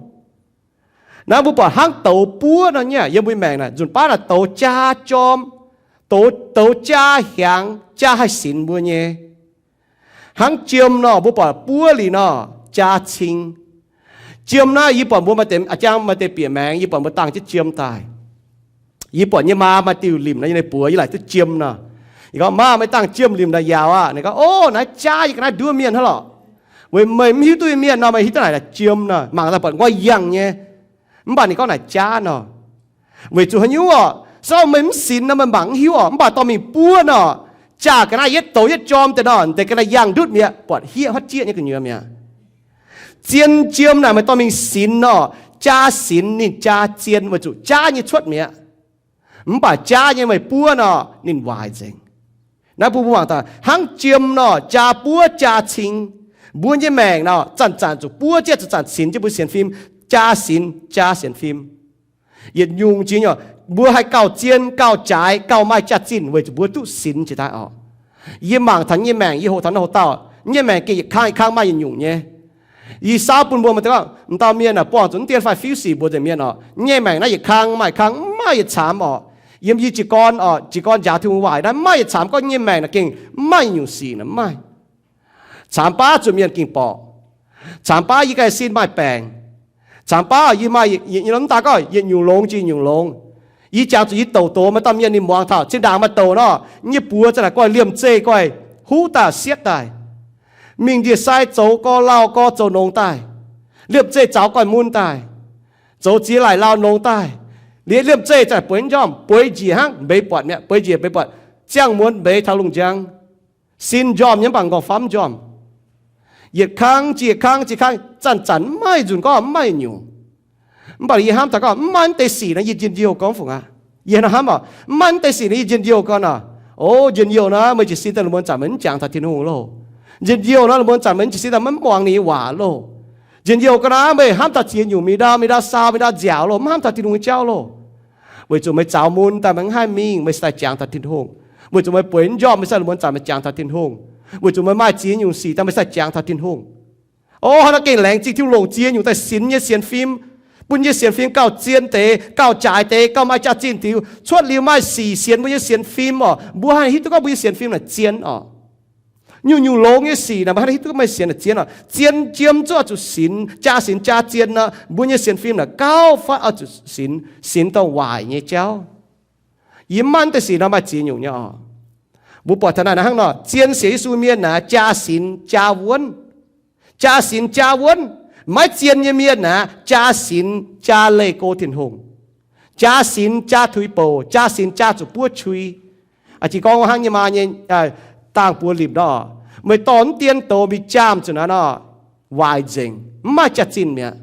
Naaiv mbuo buatc hnangv douz buov nor nyei, yiem mbuo maengc naaic nzunc baav naaic douz jaa jorm, douz, douz jaa hiaangx, jaa haih sinx mbuo nyei. Hnangv jiem nor, mbuo buatc buov liuz nor, jaa cing. Jiem naaiv yie buatc mbuo maaih deix, a'jang maaih deix bieqc maengx, yie buatc mbuo dangh jienv jiem daaih. Yie buatc yie maa maaih diuh limc naaiv yiem naaiv buoz, yie laaic duqv jiem nor. Yie gorngv, Maa, meih dangh jiem limc naaic yaac aqv? Ninh gorngv, Ov, naaiv jaav yie ga'naaiv nduov mienh hnangv lorqc. Weic meih mv hiuv duqv nyei mienh nor, meih hiuv duqv naaic jiem nor, mangc daaih buatc nqoi yangh nyei. Mv baac ninh gorngv naaic jaav nor. Weic zuqc haaix nyungc orqc? Se gorngv meih mv sinx nor, meih mangc mv hiuv orqc. Mv baac dorh mingh buov nor, jaa ga'naaiv yietv douz yietv jorm deix nor, deix ga'naaiv yangh ndutv mi'aqv, buatc hieqv huotv jieqv nyei gu'nyuoz mi'aqv. Zien jiem naaic meih dorh mingh sinx nor, jaa sinx ninh jaa zien weic zuqc jaav nyei cuotv mi'aqv. Mv baac jaav nyei meih buov nor, ninh waaic nzengc. Naaiv bun mbuo mangc daaih hnangv jiem nor, jaa buov jaa cing. Mbuo nyei maengc nor, zanc-zanc zuqc buov jienv, zanc-zanc sinx jienv mbuo sienx fim, jaa sinx jaa sienx fim. Yietc nyungc jiex nyungc, mbuo haih gauh zien, gauh jaaix, gauh maaih jaax-zinh weic zuqc mbuo duqv sinx jiex daaih orqc. Yie mangc taux yie nyei maengc, yie hoqc taux naaiv hoc dauh, yie nyei maengc gengh yietc kang yietc kang maaih yietc nyungc nyei. Yie saauv bun mbuo, maaih deix gorngv, m'dauh mienh aah, buangh zuqc mv dien fai fiuv sic mbuox nzengc mienh orqc, yie nyei maengc naaiv yietc kang maaih yietc kang mv maaih yietc caamx orqc. Yiem yie jiez gorn orqc, jiez gorn njaaux Tin-Hungh waaic naaiv mv maaih yietc caamx gorngv yie nyei maengc naaic gengh mv maaih yietc nyungc sic naaic, mv maaih. Caamx baav zuqc mienh gengh borqc. Caamx baav yie ganh sin maaih baengc. Caamx baav yie maaih yietc, yietc, yietc, mv daan gorngv yietc nyungc longx jiex yietc nyungc longx. Yie jangx zuqc yie douc doz, maaih dauh mienh ninh muangx taux cin-ndaangc maaih douc nor, yie nyei buoz za'naaic goiv liemh zeih goiv huv daaih sietv daaih. Mingh ndie-sai zoux gorx lauh gorx zoux nongx daaih. Liemh zeih zaux goiv mun daaih. Zoux ziex laaic lauh nongx daaih. Liemh, liemh zeih za'naaic bueix njormh, bueix njiec hnangv, mbeix buatc mi'aqv, bueix njiec mbeix buatc, ziangh muonz mbeix taux lungh njang. Sin njormh nyei mv baac m'nqorngv famv njormh. Yietc kang jiex yietc kang jiex yietc kang, zanc-zanc mv maaih nzunc gorngv mv maaih nyungc. Mv baac yie hnamv daaih gorngv mv maaih naaiv deix sic nor yie njien-youh gorngv fungc aqv. Yie hnamv orqc, mv maaih naaiv deix sic nor yie njien-youh gorngv orqc. O, njien-youh nor meih jiez sin daaih lungh muonz zanc meih mv jangx taux Tin-Hungh loh. Njien-youh nor lungh muonz zanc meih mv jiez sin daaih mv muangx ninh nyei waac loh. Njien-youh gorngv naaiv meih hnamv taux ziex nyungc, mingh ndau mingh ndau saau, mingh ndau nziaauc loh, mv hnamv taux Tin-Hungh nyei jauv loh. Weic zuqc meih zaux mun daaih meih mv haih mingh, meih se daaih jangx taux Tin-Hungh. Weic zuqc meih bueix njormh, meih se lungh muonz zanc meih jangx taux Tin-Hungh. Weic zuqc meih maaih ziex nyungc sic daaih meih sai jangx taux Tin-Hungh. O, hnangv naaiv gengh laengz zingh Tin-Hungh longc ziex nyungc daaih sinx nyei sienx fim, bun nyei sienx fim gauh zien deix, gauh jaaix deix, gauh maaih jaax-zinh diux. Cuotv liuz maaih sic sienx mbuo nyei sienx fim oc, mbuo haih hiuv duqv gorngv mbuo nyei sienx fim naaic zien oc. Nyungc-nyungc longx nyei sic naaic mbuo haih hiuv duqv gorngv meih sienx naaic zien oc. Zien jiem zuqc oix zuqc sinx, jaa sinx jaa zien nor, mbuo nyei sienx fim naaic gauh fai oix zuqc sinx, sinx dongh waaic nyei jauv. Yie mv maaih deix sic nor maaih ziex nyungc nyei oc. Mbuo buatc taux naaiv hnangv nor, zien sienx Yesu mienh naaic jaa sinx jaa wuonv. Jaa sinx jaa wuonv. Maiv zien nyei mienh naaic jaa sinx jaa leih go Tin-Hungh, jaa sinx jaa tuix bouc, jaa sinx jaa zuqc buov qui. Aa, jiex gorngv hnangv nyei maa nyei, dangh buoz limc nor, meih dorh mv dien doz mingh jaam zuqc naaiv nor, waaic nzengc, mv maaih jaax-zinh mi'aqv.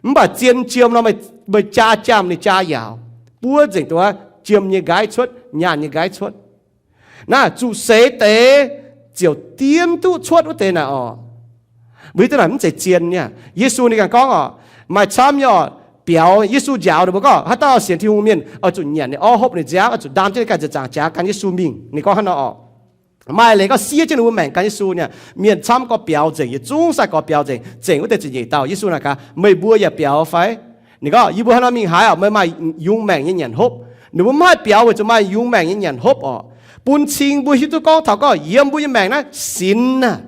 Mv baac zien jiem nor, meih jaa jaam ninh jaa yaauc, buov nzengc duqv jiem nyei nqaiv cuotv, nyaanh nyei nqaiv cuotv. Naaiv zuqc seix deix ziouc dien duqv cuotv wuov deix naaic oc. Mbuo hiuv duqv naaic mv zeiz zien nyei. Yesu ninh ganh gorngv oc, maaih camv nyei oc, biaux, Yesu njaaux ninh mbuo gorngv, haaix dauh sienx Tin-Hungh mienh oix zuqc nyanc ninh orv, hopv ninh nziaamv, oix zuqc ndaam jienv ninh ganh nzauc zaangc jaax gan Yesu mingh. Ninh gorngv hnangv nor oc. Maaih leiz gorngv siev jienv ninh mbuo maengc gan Yesu nyei, mienh camv gorx biaux nzengc, yietc zungv sai gorx biaux nzengc, zengc wuov deix ziepc nyeic dauh. Yesu naaic gaax, meih mbuo yaac biaux fai? Ninh gorngv, yie mbuo hnangv nor mingh haaix oc? Meih maaih yungz maengc nyei nyanc hopv. Ninh mbuo mv haih biaux weic zuqc maaih yungz maengc nyei nyanc hopv oc. Bun cing mbuo hiuv duqv gorngv taux gorngv yiem mbuo nyei maengc naaiv sinx naaic.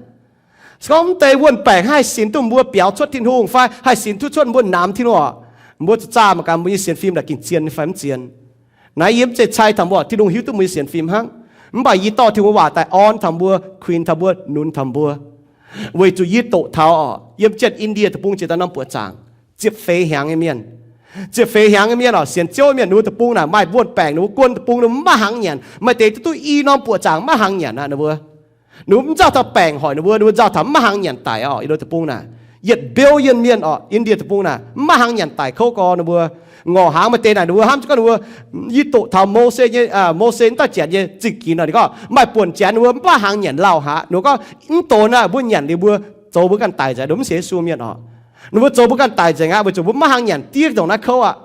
Se gorngv mv deix wuonh baengc haih sinx duqv mbuo biaux cuotv Tin-Hungh fai haih sinx duqv cuotv mbuo namx Tin-Hungh oc, mbuo zuqc zaah mangc gaax mbuo nyei sienx fim naaic ging zien fai mv zien. Naaiv yie mv zeiz cai taux mbuo, Tin-Hungh hiuv duqv mbuo nyei sienx fim hnangv. Mv baac yie dorh Tin-Hungh waac daaih orn taux mbuo, kuinx taux mbuo, nunz taux mbuo. Weic zuqc yie doqc taux oc, yiem jienv India deic-bung jiex daaih norm buoqc zaangc, ziepc feix hnyangx nyei mienh. Ziepc feix hnyangx nyei mienh oc, sienx Ziouv mienh, ninh mbuo deic-bung naaic maaih wuonh baengc, ninh mbuo guon deic-bung ninh mbuo maiv hangx nyanc. Maaih deix duqv i norm buoqc zaangc maiv hangx nyanc aqv. Ninh mbuo, ninh mbuo mv nzauh taux baengc hoic ninh mbuo, ninh mbuo nzauh taux maiv hangx nyanc daic oc. Yietc norm deic-bung naaic, yietc billion mienh oc, India deic-bung naaic maiv hangx nyanc daic kouv gorx ninh mbuo. Ngorc hnaangx maaih deix naaic ninh mbuo hnamv gorngv ninh mbuo, yie doqc taux Mose nyei, Mose wuov dauh janx nyei zingh ginx nor, ninh gorngv maaih buonc janx ninh mbuo maiv hangx nyanc lauh haaix. Ninh mbuo gorngv mv donx aqv, mbuo nyanc liuz mbuo zoux mbuo ganh daic nzengc. Ninh mbuo mv sienx Yesu mienh oc. Ninh mbuo zoux mbuo ganh daic nzengc aqv, weic zuqc mbuo maiv hangx nyanc diev ndongc naaiv kouv aqv.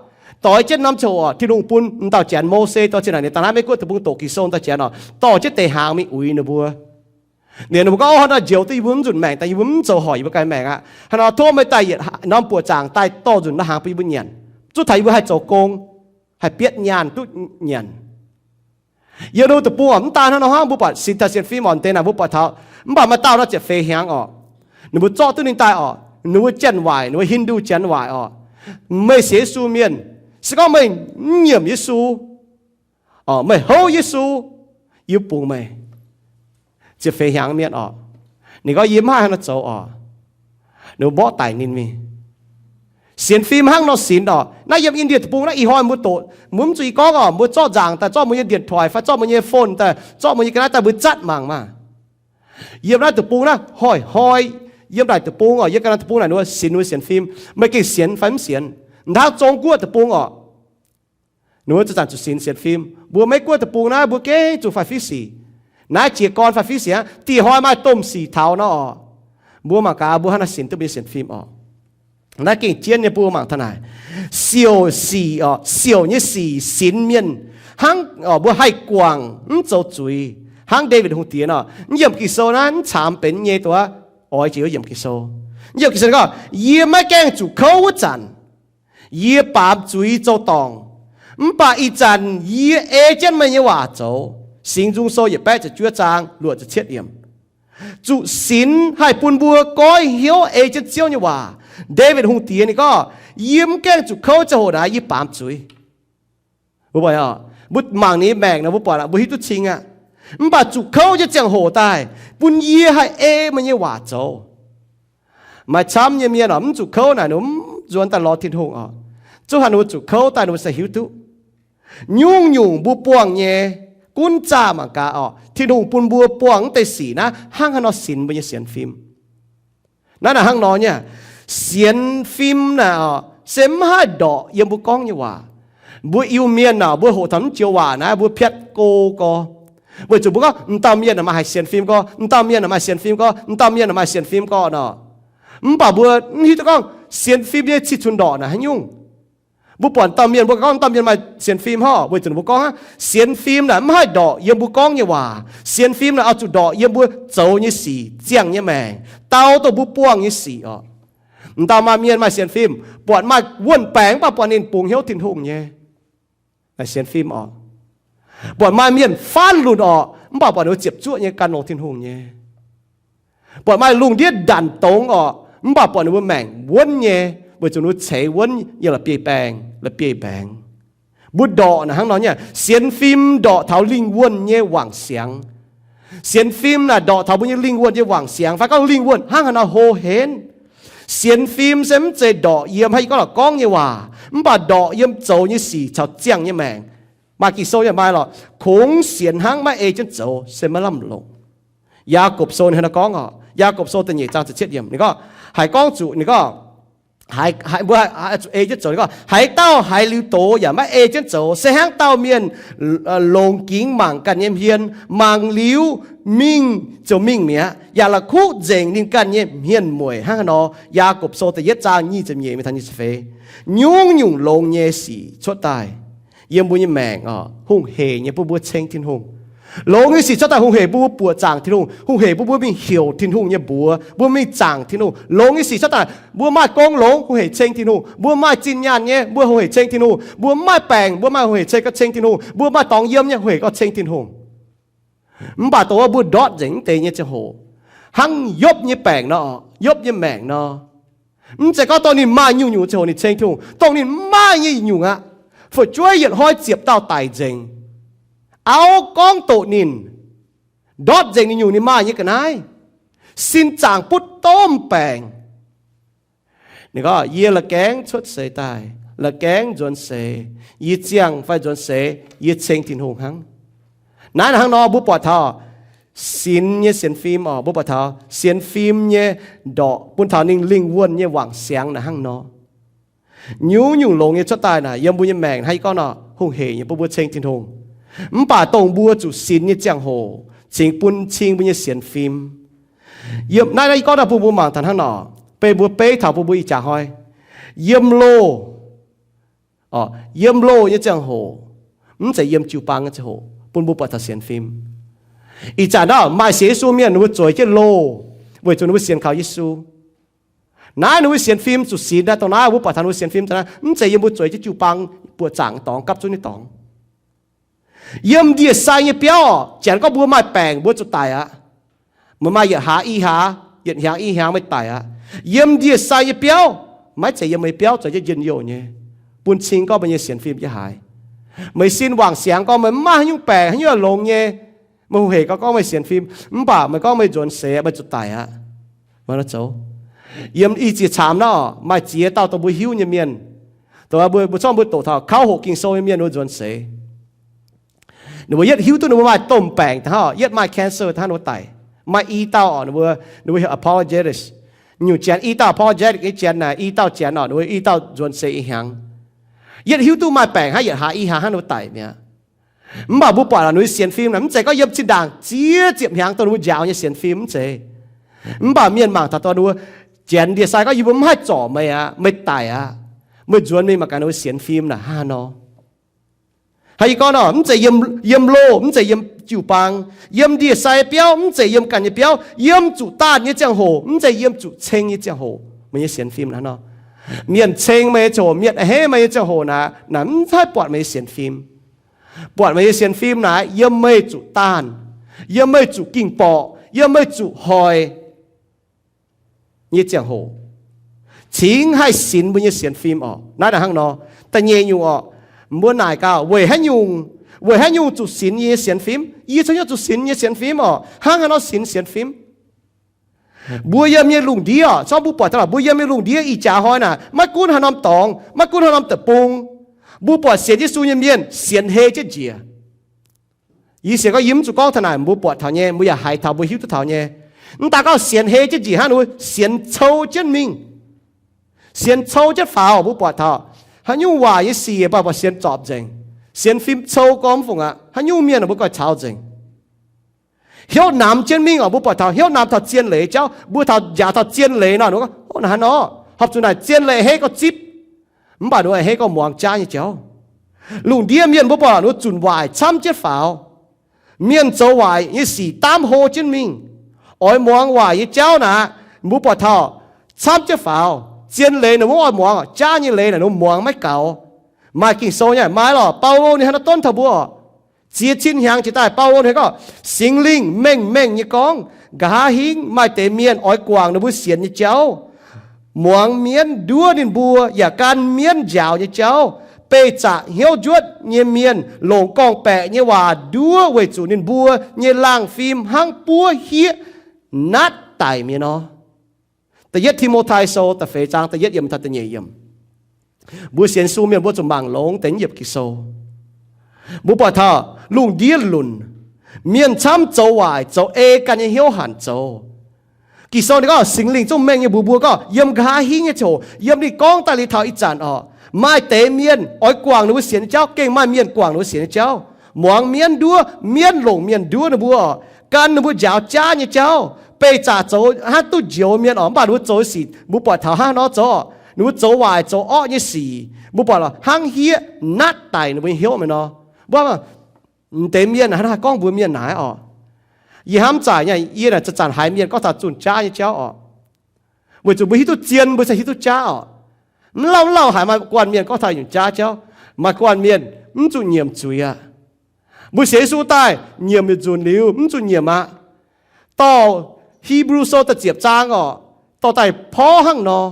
Doix jienv norm ziangh hoc Tin-Hungh bun m'dauh janx Mose dorh jienv naaic, ninh daaih naaiv Meiv Guoqv deic-bung doqc Ging-Sou dauh janx oc, dorh jienv deix hnaangx mingh uix ninh mbuo. Liuz ninh mbuo gorngv, ov, hnangv nor njoux duqv yie mbuo mv nzunc maengc daaih, yie mbuo mv zoux hoic yie mbuo ganh maengc aqv. Hnangv nor tov meih daaih yietc norm buoqc zaangc daaih dorh nzunc la'hnaangx bun yie mbuo nyanc, zuov taux yie mbuo haih zoux gong, haih bietv nyaanh duqv nyanc. Yiem ninh mbuo deic-bung oc, mv daan hnangv nor hnangv, mbuo buatc sinx taux sienx fim oc, deix naaic mbuo buatc taux, mv baac maaih dauh nor ziepc feix hnyangx oc, ninh mbuo zorqv duqv ninh daaih oc, ninh mbuo janx waaic, ninh mbuo Hindu janx waaic oc. Meih sienx Yesu mienh, se gorngv meih mv nyiemc Yesu, meih houv Yesu, yie bungx meih. Ziepc feix hnyangx mienh oc, ninh gorngv yie mv haih hnangv nor zoux oc. Ninh mbuo mborqv daic ninh mingh. Sienx fim hnangv nor sinx oc. Naaiv yiem India deic-bung naaiv ih hnoi mbuo doqc, mbuo mv zuqc gorngv oc, mbuo zorqv nzaangc daaih, zorqv mbuo nyei điện thoại fai zorqv mbuo nyei phone daaih, zorqv mbuo nyei ga'naaiv daaih mbuo zatv mangc maah. Yiem naaiv deic-bung naaiv hnoi-hnoi, yiem naaic deic-bung oc, yiem ga'naaiv deic-bung naaic ninh mbuo sinx ninh mbuo sienx fim. Meih gengh sienx fai mv sienx? Hnangv Zong Guoqv deic-bung oc, ninh mbuo zanc-zanc zuqc sinx sienx fim. Mbuo Meiv Guoqv deic-bung naaiv mbuo gengh zuqc faix-fiqv sic. Naaiv jiez gorn faix-fiqv sic aqv. Dih hnoi maaih domh sic taux nor oc, mbuo mangc gaax mbuo hnangv naaiv sinx duqv mbuo nyei sienx fim oc. Naaiv gengh jienv nyei, bun mbuo mangc taux naaic. Siouc sic oc, siouc nyei sic sinx mienh hnangv oc, mbuo haih guangc mv zoux zuiz. Hnangv Ndaawitv Hungh Diex nor, mv yiemc Ging-Sou naaiv mv caamx benx nyei duqv oix jiex yiemc Ging-Sou. Mv yiemc Ging-Sou gorngv, yie maiv gaengh zuqc kouv wuov zanc, yie baamz zuiz zoux dorngc. Mv baac ih zanc yie ei jienv meih nyei waac zoux. Singx Nzung Sou yietc baeqv ziepc juov zaang luoqc ziepc cietv yiemc. Zuqc sinx haih bun mbuo goiv hnyouv ei jienv Ziouv nyei waac. Ndaawitv Hungh Diex ninh gorngv, yie mv gaengh zuqc kouv ziangh hoc naaic yie baamz zuiz. Mbuo, mbuo mangc ninh nyei maengc nor mbuo buatc mbuo hiuv duqv cing aqv. Mv baac zuqc kouv nyei ziangh hoc daaih, bun yie haih ei meih nyei waac zoux. Maaih camv nyei mienh oc, mv zuqc kouv naaic ninh mv nzuonx daaih lorz Tin-Hungh oc. Zungv haaix ninh mbuo zuqc kouv daaih ninh mbuo se hiuv duqv. Nyungc-nyungc mbuo buangh nyei, gunv zaah mangc gaax oc, Tin-Hungh bun mbuo buangh wuov deix sic naaiv hnangv haaix nor sinx mbuo nyei sienx fim. Naaiv naaic hnangv nor nyei, sienx fim naaic oc, se mv haih ndorqc yiem mbuo gorngv nyei waac. Mbuo Iu-Mienh naaic mbuo hoqc taux mv joux waac naaiv mbuo piatv go gorx. Weic zuqc mbuo gorngv m'dauh mienh naaic maaih haaix sienx fim gorngv, m'dauh mienh naaic maaih sienx fim gorngv, m'dauh mienh naaic maaih sienx fim gorngv nor. Mv baac mbuo mv hiuv duqv gorngv sienx fim nyei cih cunx ndorqc naaic haaix nyungc. Mbuo buatc dauh mienh, mbuo gorngv dauh mienh maaih sienx fim hov, weic zuqc mbuo gorngv aqv, sienx fim naaic mv haih ndorqc yiem mbuo gorngv nyei waac. Sienx fim naaic oix zuqc ndorqc yiem mbuo zoux nyei sic, ziangh nyei maengc, dau dongh mbuo buangh nyei sic oc. M'dauh maaih mienh maaih sienx fim, buatc maaih wuonh baengc mv baac buatc ninh bungx hnyouv Tin-Hungh nyei, sienx fim oc. Buatc maaih mienh faanv lunc oc, mv baac buatc ninh mbuo ziepc zuoqv nyei gan longx Tin-Hungh nyei. Buatc maaih lungh ndiev ndanc dongz oc, mv baac buatc ninh mbuo maengc wuonv nyei, weic zuqc ninh mbuo ceix wuonv yiem la'bieiv baengh, la'bieiv mbaengx. Mbuo ndorqc naaic hnangv nor nyei, sienx fim ndorqc taux lingh wuonh nyei wangc siangx. Sienx fim naaic ndorqc taux mbuo nyei lingh wuonh nyei wangc siangx, fai gorngv lingh wuonh hnangv haaix nor hlo henv. Sienx fim se mv zeiz ndorqc yiem haaix, yie gorngv la'gorngv nyei waac, mv baac ndorqc yiem zoux nyei sic caux ziangh nyei maengc. Maaih Ging-Sou yaac maaih lorqc, kungx sienx hnangv maiv ei jienv zoux se maiv lamh longc. Yaagorpc Sou ninh hnangv naaiv gorngv oc, Yaagorpc Sou da'nyeic zaang ziepc cietv yiemc, ninh gorngv, haih gorngv zuqc, ninh gorngv, mbuo zuqc ei jienv zoux, ninh gorngv, haaix dauh haiz liuz doz yaac maiv ei jienv zoux se hnangv dauh mienh longx gingx mangc ganh nyei hmien, mangc liuz mingh ziouc mingh mi'aqv, yaac la'kuqv nzengc ninh ganh nyei hmien mueic hnangv haaix nor. Yaagorpc Sou da'yietv zaang nyic ziepc nyeic mingh taux nyic ziepc feix. Nyungc-nyungc longx nyei sic cuotv daaih yiem mbuo nyei maengc oc, hungh heic nyei bun mbuo ceng Tin-Hungh. Longx nyei sic cuotv daaih hungh heic bun mbuo buoqc zaangc Tin-Hungh, hungh heic bun mbuo mingh heuc Tin-Hungh nyei mbuox, mbuo mingh zaangc Tin-Hungh. Longx nyei sic cuotv daaih, mbuo maaih gong longx hungh heic ceng Tin-Hungh, mbuo maaih zinh nyaanh nyei mbuo hungh heic ceng Tin-Hungh, mbuo maaih baengc mbuo maaih hungh heic ceng, gauh ceng Tin-Hungh, mbuo maaih dorngx yiem nyei hungh heic gauh ceng Tin-Hungh. Mv baac dongh wuov mbuo ndortv nzengc mv deix nyei ziangh hoc, hnangv Yopv nyei baengc nor, Yopv nyei maengc nor, mv zeiz gorngv dongh ninh maaih nyungc-nyungc ziangh hoc ninh ceng Tin-Hungh. Dongh ninh mv maaih nyei nyungc aqv, fu'jueiv yietc hnoi ziepc dauh daic nzengc. Auv gorngv doqc ninh, ndortv nzengc ninh nyungc ninh maaih nyei ga'naaiv, sin zaangc butv domh baengc. Ninh gorngv, yie la'gaengv cuotv seix daaih, la'gaengv nzuonx seix, yie ziangh fai nzuonx seix yie ceng Tin-Hungh hnangv. Naaiv hnangv nor mbuo buatc taux sinx nyei sienx fim oc, mbuo buatc taux sienx fim nyei ndorqc bun taux ninh lingh wuonh nyei wangc siangx naaiv hnangv nor. Nyungc-nyungc longx nyei cuotv daaih naaic yiem mbuo nyei maengc hnangv yie gorngv nor, hungh heic nyei bun mbuo ceng Tin-Hungh. Mv baac dongh mbuo zuqc sinx nyei ziangh hoc cingx bun cing mbuo nyei sienx fim. Yiem naaiv, naaiv yie gorngv naaiv bun mbuo mangc taux hnangv nor, beiv mbuo beiv taux bun mbuo ih jaax hnoi yiem loh, yiem loh nyei ziangh hoc, mv zeiz yiem jiu-baang nyei ziangh hoc bun mbuo buatc taux sienx fim. Ih zanc naaiv maaih sienx Yesu mienh ninh mbuo zueiz jienv loh weic zuqc ninh mbuo sienx kaux Yesu. Naaiv ninh mbuo sienx fim zuqc sinx naaiv, dongh naaiv mbuo buatc taux ninh mbuo sienx fim daaih naaiv, mv zeiz yiem mbuo zueiz jienv jiu-baang buoqc zaangc dorngx gapv zunv nyei dorngx. Yiem ndie-sai nyei biauv, janx gorngv mbuo maaih baengc mbuo zuqc daic aqv. Meih maaih yietc hlaax i hlaax, yietc hnyangx i hnyangx meih daic aqv. Yiem ndie-sai nyei biauv, maiv zeiz yiem meih biauv zueiz jienv njien-youh nyei, bun cing gorngv meih nyei sienx fim jienv haaix. Meih sin wangc siangx gorngv meih mv maaih haaix nyungc baengc, haaix nyungc longx nyei, meih hungh heic gorngv, gorngv meih sienx fim, mv baac meih gorngv meih nzuonx seix meih zuqc daic aqv. Yiem i ziex caamx naaiv maaih ziex dauh dongh mbuo hiuv nyei mienh, dongh mbuo, mbuo zorqv mbuo doqc taux kauv hoqc Ging-Sou nyei mienh wuov nzuonx seix. Ninh mbuo yietv hiuv duqv ninh mbuo maaih domh baengc daaih hnangv, yietv maaih cancer daaih hnangv ninh mbuo daic. Maaih i dauh oc, ninh mbuo, ninh mbuo apologetics. Nyungc janx i dauh apologetic nyei janx naaic, i dauh janx oc, ninh mbuo i dauh nzuonx seix ih hnyangx. Yietv hiuv duqv maaih baengc hnangv, yietc hlaax i hlaax hnangv ninh mbuo daic mi'aqv. Mv baac mbuo buatc ninh mbuo sienx fim naaic, mv zeiz gorngv yiem zinh ndaangc ziex ziepc hnyangx dongh ninh mbuo njaaux nyei sienx fim, mv zeiz. Mv baac mienh mangc taux dongh ninh mbuo janx ndie-sai gorngv, yie mbuo mv haih zorc meih aqv, meih daic aqv. Meih nzuonx mingh mangc gaax ninh mbuo sienx fim naaic hnangv haaix nor. Hnangv yie gorngv nor, mv zeiz yiem, yiem loh, mv zeiz yiem jiu-baang, yiem ndie-sai biauv, mv zeiz yiem ganh nyei biauv, yiem zuqc daanh nyei ziangh hoc, mv zeiz yiem zuqc ceng nyei ziangh hoc, meih nyei sienx fim hnangv nor. Mienh ceng meih nyei ziangh hoc, mienh a'hneiv meih nyei ziangh hoc naaic, naaic mv haih buatc meih nyei sienx fim. Buatc meih nyei sienx fim naaic yiem meih zuqc daanh, yiem meih zuqc ging-borqc, yiem meih zuqc hoic nyei ziangh hoc, cingx haih sinx mbuo nyei sienx fim oc. Naaiv naaic hnangv nor. Da'nyeic nyungc oc, mbuo naaic gaax weic haaix nyungc, weic haaix nyungc zuqc sinx yie nyei sienx fim? Yie caux hnyouv zuqc sinx nyei sienx fim oc. Hnangv haaix nor sinx sienx fim? Mbuo yiem nyei lungh ndiev oc, corc mbuo buatc taux mbuo yiem nyei lungh ndiev ih jaax hnoi naaic, maiv gunv haaix norm dorngx, maiv gunv haaix norm deic-bung, mbuo buatc sienx Yesu nyei mienh sienx hei jienv njiec. Yie sienx gorngv yie mv zuqc gorngv taux naaic, mbuo buatc taux nyei, mbuo yaac haiz taux, mbuo hiuv duqv taux nyei. Mv daaih gorngv sienx hei jienv njiec hnangv, ninh mbuo sienx cou jienv mingh, sienx cou jienv faaux, mbuo buatc taux haaix nyungc waac nyei sic mbuo buatc sienx zorpc nzengc, sienx fim cou gormx fungc aqv. Haaix nyungc mienh mbuo goiv caux nzengc. Hnyouv namx jienv mingh oc, mbuo buatc taux hnyouv namx taux zien leiz jauv, mbuo taux njaaux taux zien leiz nor, ninh mbuo gorngv, o, naaic hnangv nor, horpc zuqc naaic zien leiz hei gorngv zipv. Mv baac ninh mbuo a'hneiv gorngv muangx jaav nyei jauv. Lungh ndiev mienh mbuo buatc ninh mbuo zunc waaic camv jienv faaux. Mienh zoux waaic nyei sic daamv hlo jienv mingh. Oix muangx waaic nyei jauv naaic, mbuo buatc taux camv jienv faaux. Zien leiz ninh mbuo oix muangx, jaav nyei leiz naaic ninh mbuo muangx maiv gaux. Maaih Ging-Sou nyei, maaih lorqc, Baulo ninh hnangv naaiv donv taux mbuo oc. Ziex cin hnyangx jiex daaih, Baulo ninh gorngv, Singx Lingh mengh mengh nyei gorngv, nqa'haav hingv maaih deix mienh oix guangc ninh mbuo sienx nyei jauv, muangx mienv nduov ninh mbuo, yaac gan mienv njaaux nyei jauv. Beih zaqc hnyouv njuotv nyei mienh longc gorngv-baeqc nyei waac nduov weic zuqc ninh mbuo nyei laangh fim hnangv buov hieqv natv daic mi'aqv nor. Da'yietv Ti^mo^tai Sou da'feix zaang da'yietv yiemc taux da'nyeic yiemc. Mbuo sienx Yesu mienh mbuo zuqc mangc longx deix yiemc Ging-Sou. Mbuo buatc taux lungh ndiev lunc, mienh camv zoux waaic, zoux ei ganh nyei hnyouv hanc zoux. Ging-Sou ninh gorngv Singx Lingh zungv mengh nyei mbuox mbuo gorngv yiem nqa'haav hingv nyei ziangh hoc, yiem ninh gorngv daaih liuz taux ih zanc oc, maaih deix mienh oix guangc ninh mbuo sienx nyei jauv, gengh maaih mienh guangc ninh mbuo sienx nyei jauv, muangx mienv nduov, mienv longc mienh nduov ninh mbuo oc, gan ninh mbuo njaaux jaav nyei jauv, beih zaqc zoux hnangv duqv njoux mienh oc, mv baac ninh mbuo zoux sic mbuo buatc taux hnangv nor zoux oc, ninh mbuo zoux waaic zoux orqv nyei sic, mbuo buatc hnangv hieqv natv daic ninh mbuo nyei hnyouv mi'aqv nor. Mbuo m'deix mienh naaic, hnangv naaiv gorngv mbuox mienh naaic oc, yie hnamv zaaic nyei, yie naaic zanc-zanc haiz mienh gorngv taux zunh jaav nyei jauv oc, weic zuqc mbuo hiuv duqv zien mbuo se hiuv duqv jaav oc. Mv lauh mv lauh haiz maaih guanh mienh gorngv taux nyungc jaav jauv, maaih guanh mienh mv zuqc nyiemc zuiz aqv. Mbuo sienx Yesu daaih nyiemc yietc nzunc liuz mv zuqc nyiemc aqv. Dorh Hipv^lu Sou da'ziepc zaang oc, dorh daaih porv hnangv nor.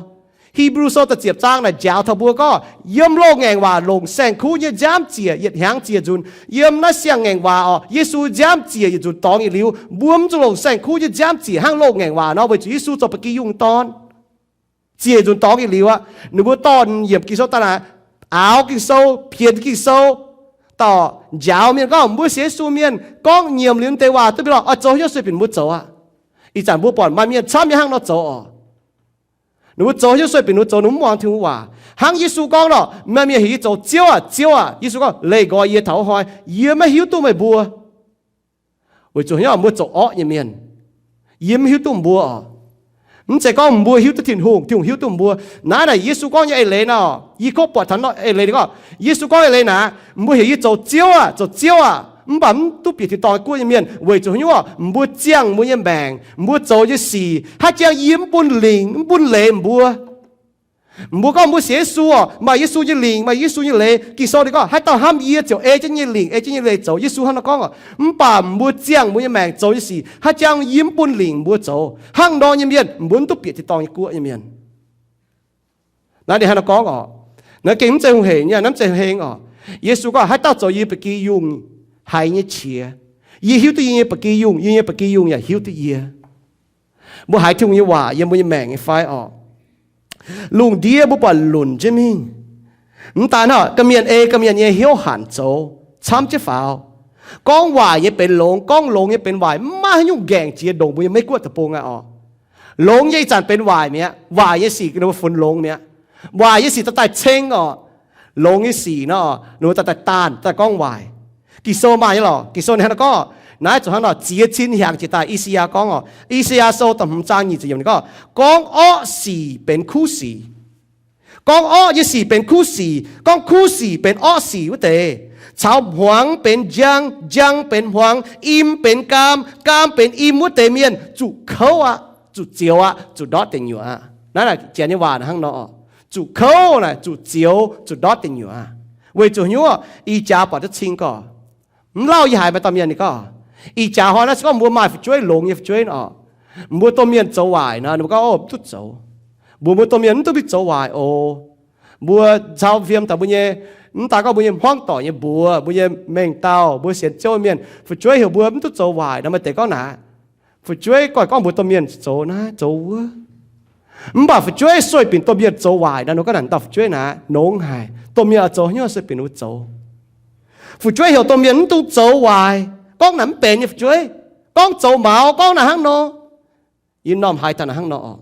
Hipv^lu Sou da'ziepc zaang naaic njaaux taux mbuo gorngv yiem loz-ngaengc waac longc saeng-kuv nyei nziaamv ziec yietc hnyangx ziec nzunc. Yiem naaiv siang-ngaengc waac oc, Yesu nziaamv ziec yietc nzunc dorngx yietc liuz, mbuo mv zuqc longc saeng-kuv nyei nziaamv ziec hnangv loz-ngaengc waac nor, weic zuqc Yesu zoux ba'gi yungh dorn. Ziec nzunc dorngx yietc liuz aqv, ninh mbuo dorh yiemc Ging-Sou daaih naaic, aaux Ging-Sou, pienx Ging-Sou, dorh njaaux mienh gorngv mbuo sienx Yesu mienh gorngv nyiemc liuz deix waac duqv mingh lorh, oix zoux haaix nyungc sueih binc mbuo zoux aqv. Ih zanc mbuo buatc maaih mienh camv nyei hnangv nor zoux oc. Ninh mbuo zoux haaix nyungc sueih binc ninh mbuo zoux, ninh mbuo mv muangx Tin-Hungh waac. Hnangv Yesu gorngv lorh, maaih mienh heuc yie zoux Ziouv aah, Ziouv aah. Yesu gorngv, leih nqoi yie taux wuov hnoi, yie maiv hiuv duqv meih mbuo. Weic zuqc haaix nyungc mbuo zoux orqv nyei mienh, yie mv hiuv duqv mbuo oc. Mv zeiz gorngv mbuo hiuv duqv Tin-Hungh, Tin-Hungh hiuv duqv mbuo. Naaiv naaic Yesu gorngv nyei eix leiz nor, yie kov buatc taux eix leiz gorngv, Yesu gorngv eix leiz naaic, mbuo heuc yie zoux Ziouv aah, zoux Ziouv aah, mv baac mv duqv bieqc tin-dorngh guoqv nyei mienh. Weic zuqc haaix nyungc oc? Mbuo ziangh mbuo nyei maengc, mbuo zoux nyei sic, haaix jangx yie mv bun lingc mv bun leiz mbuo? Mbuo gorngv mbuo sienx Yesu oc, maaih Yesu nyei lingc, maaih Yesu nyei leiz. Ging-Sou ninh gorngv, haaix dauh hnamv yie ziouc ei jienv nyei lingc, ei jienv nyei leiz zoux. Yesu hnangv nor gorngv oc. Mv baac mbuo ziangh mbuo nyei maengc zoux nyei sic, haaix jangx yie mv bun lingc mbuo zoux. Hnangv nor nyei mienh, mbuo mv duqv bieqc tin-dorngh nyei guoqv nyei mienh. Naaiv ninh hnangv nor gorngv oc. Naaiv gengh mv zeiz hungh hec nyei, naaiv mv zeiz heng oc. Yesu gorngv, haaix dauh zoux yie ba'gi yungh haiz nyei qiex, yie hiuv duqv yie nyei ba'gi yungh, yie nyei ba'gi yungh yaac hiuv duqv yie. Mbuo haiz Tin-Hungh nyei waac yiem mbuo nyei maengc nyei fai oc? Lungh ndiev mbuo buatc lunc jienv mingh. Mv daan hnangv, ga'mienh ei ga'mienh nyei hnyouv hanc zoux, camv jienv faaux. Gorngv waaic nyei benx longx, gorngv longx nyei benx waaic, mv maaih haaix nyungc nqaengc jiex ndongc mbuo nyei Meiv-Guoqv deic-bung aqv oc. Longx nyei ih zanc benx waaic mi'aqv. Waaic nyei sic ninh mbuo funx longx mi'aqv. Waaic nyei sic daaih daaih ceng oc. Longx nyei sic nor, ninh mbuo daaih daaih daanh, daaih gorngv waaic. Ging-Sou maaih nyei lorqc. Ging-Sou ninh hnangv naaiv gorngv, naaiv zuqc hnangv nor ziex cin hnyangx jiex daaih I^saa^yaa gorngv oc. I^saa^yaa Sou da'hmz zaang nyic ziepc yiemc ninh gorngv, gorngv orqv sic benx kuv sic. Gorngv orqv nyei sic benx kuv sic, gorngv kuv sic benx orqv sic wuov deix, caux hmuangx benx njang, njang benx hmuangx, im benx gaam, gaam benx im wuov deix mienh zuqc kouv aqv, zuqc zioux aqv, zuqc ndortv deic nyuoqc aqv. Naaiv naaic janx nyei waac hnangv nor oc. Zuqc kouv naaic zuqc zioux, zuqc ndortv deic nyuoqc aqv. Weic zuqc haaix nyungc? Ih jaax buatc duqv cing gorx. Mv lauh yie haiz maaih dauh mienh ninh gorngv, ih jaax hnoi naaiv se gorngv mbuo maaih fu'jueiv, longx nyei fu'jueiv nor, mbuo domh mienh zoux waaic nor, ninh mbuo gorngv, o, mv duqv zoux. Mbuox mbuo domh mienh mv duqv mingh zoux waaic oc. Mbuo cau fiem taux mbuo nyei, mv daan gorngv mbuo nyei hmuangv doic nyei mbuox, mbuo nyei mengh dauh, mbuo sienx Ziouv mienh, fu'jueiv heuc mbuo mv duqv zoux waaic nor, maaih deix gorngv naaic, fu'jueiv goiv gorngv mbuox domh mienh zoux naaiv zoux wuov. Mv baac fu'jueiv sueih binc domh mienh zoux waaic nor, ninh gorngv naaic dauh fu'jueiv naaic nongx haic, domh mienh oix zoux haaix nyungc sueih binc ninh mbuo zoux. Fu'jueiv heuc domh mienh mv dungx zoux waaic, gorngv naaic mv benx nyei fu'jueiv, gorngv zoux maux, gorngv naaic hnangv nor. Yie m'normh haiz taux naaic hnangv nor oc.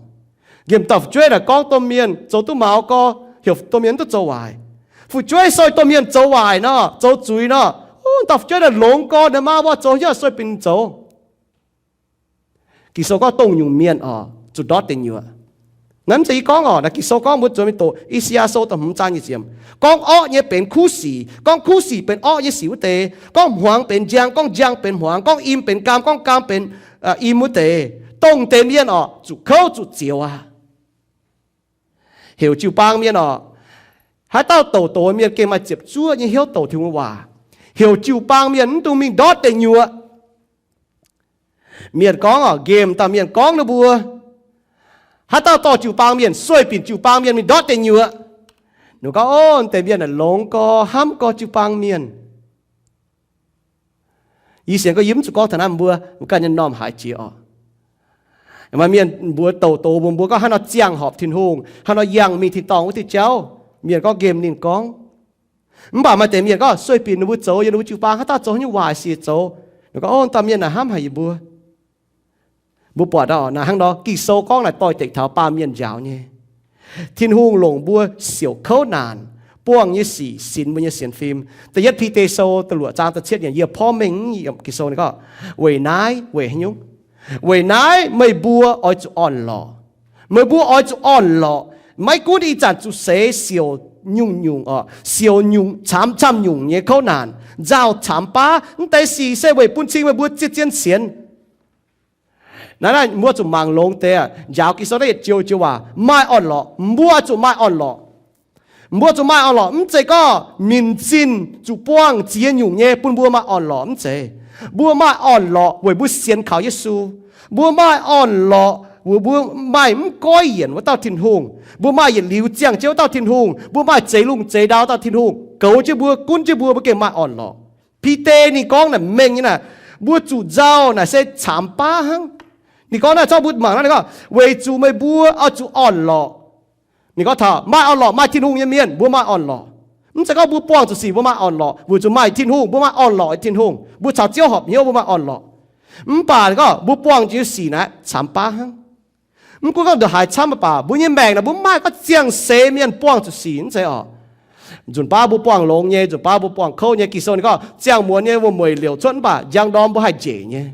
Nqemh dauh fu'jueiv naaic gorngv domh mienh zoux duqv maux gorx, heuc domh mienh mv duqv zoux waaic. Fu'jueiv sueih domh mienh zoux waaic nor, zoux zuiz nor, o, dauh fu'jueiv naaic longx gorx, naaic maa mbuo zoux haaix nyungc sueih binc ninh zoux. Ging-Sou gorngv dongh nyungc mienh oc, zuqc ndortv deic nyuoqc. Naaiv mv zeiz yie gorngv orqc. Naaiv Ging-Sou gorngv mbuo zueiz mingh doqc I^saa^yaa Sou da'hmz zaang nyic ziepc, gorngv orqv nyei benx kuv sic, gorngv kuv sic benx orqv nyei sic wuov deix, gorngv hmuangx benx njang, gorngv njang benx hmuangx, gorngv im benx gaam, gorngv gaam benx im wuov deix, dongh deix mienh orqc, zuqc kouv zuqc zioux aqv. Heuc jiu-baang mienh orqc, haaix dauh douc doz mienh gengh maaih ziepc zuoqv nyei hnyouv douc Tin-Hungh nyei waac. Heuc jiu-baang mienh mv dungx mingh ndortv deic nyuoqc. Mienh gorngv orqc, nqemh dauh mienh gorngv ninh mbuo, haaix dauh dorh jiu-baang mienh, sueih binc jiu-baang mienh mingh ndortv deic nyuoqc. Ninh gorngv, ov, deix mienh aah, longx gorx, hnamv gorx jiu-baang mienh. Yie sienx gorngv yie mv zuqc gorngv taux naaiv, mbuo ganh nyei m'normh haiz jiex orqc. Maaih mienh mbuox douc doz mbuo, mbuo gorngv haaix nor ziangh horpc Tin-Hungh, haaix nor yangh mingh tin-dorngh wuov diuh jauv, mienh gorngv nqemh ninh gorngv. Mv baac maaih deix mienh gorngv sueih binc ninh mbuo zoux, yiem ninh mbuo jiu-baang haaix dauh zoux haaix nyungc waaic sic zoux, ninh gorngv, ov, dauh mienh naaic hnamv haic yie mbuo. Mbuo buatc orqc, naaiv hnangv nor Ging-Sou gorngv naaic doix-dekc taux baamh mienh njaaux nyei. Tin-Hungh longc mbuo siouc kouv naanc, buangh nyei sic sinx mbuo nyei sienx fim. Da'yietv Bide Sou da'luoqc zaang da'cietv yiemc, yie porv mengh yiemc Ging-Sou ninh gorngv, weic naaiv, weic haaix nyungc? Weic naaiv meih mbuo oix zuqc orn-lorqc. Meih mbuo oix zuqc orn-lorqc. Maiv gunv ih zanc zuqc seix siouc nyungc-nyungc orqc, siouc nyungc camv-camv nyungc nyei kouv naanc, nzauh camv baav, mv deix sic se weic bun cing meih mbuo zien-zien sienx. Naaiv, naaiv mbuo zuqc mangc longx deix aqv. Njaaux Ging-Sou naaiv yietc joux joux waac, maaih orn-lorqc. Mbuo zuqc maaih orn-lorqc. Mbuo zuqc maaih orn-lorqc. Mv zeiz gorngv minc zinh zuqc buangh ziex nyungc nyei bun mbuo maaih orn-lorqc, mv zeiz. Mbuo maaih orn-lorqc weic mbuo sienx kaux Yesu. Mbuo maaih orn-lorqc weic mbuo maaih mv goiv yienc wuov dauh Tin-Hungh. Mbuo maaih yietc liuz ziangh jienv wuov dauh Tin-Hungh. Mbuo maaih zeix lungh zeix ndau dauh Tin-Hungh goux jienv mbuo, gunv jienv mbuo, mbuo gengh maaih orn-lorqc. Bide ninh gorngv naaic mengh nyei naaic, mbuo zuqc nzauh naaic se camv baav hnangv. Ninh gorngv naaiv zorqv mbuo mangc naaiv, ninh gorngv, weic zuqc meih mbuo oix zuqc orn-lorqc. Ninh gorngv taux maaih orn-lorqc, maaih Tin-Hungh nyei mienh, mbuo maaih orn-lorqc. Mv zeiz gorngv mbuo buangh zuqc sic mbuo maaih orn-lorqc, weic zuqc maaih Tin-Hungh, mbuo maaih orn-lorqc Tin-Hungh, mbuo caux Ziouv horpc hnyouv mbuo maaih orn-lorqc. Mv baac gorngv mbuo buangh zuqc nyei sic naaic camv baav hnangv. Mv gunv gorngv ndongc haaix camv mv baac mbuo nyei maengc naaic mbuo mv maaih gorngv ziangh seix mienh buangh zuqc sic, mv zeiz orqc. Nzunc baav mbuo buangh longx nyei, nzunc baav mbuo buangh kouv nyei. Ging-Sou ninh gorngv ziangh muonz nyei wuom-mueic liouc cuotv mv baac njang ndorm mbuo haih njiec nyei.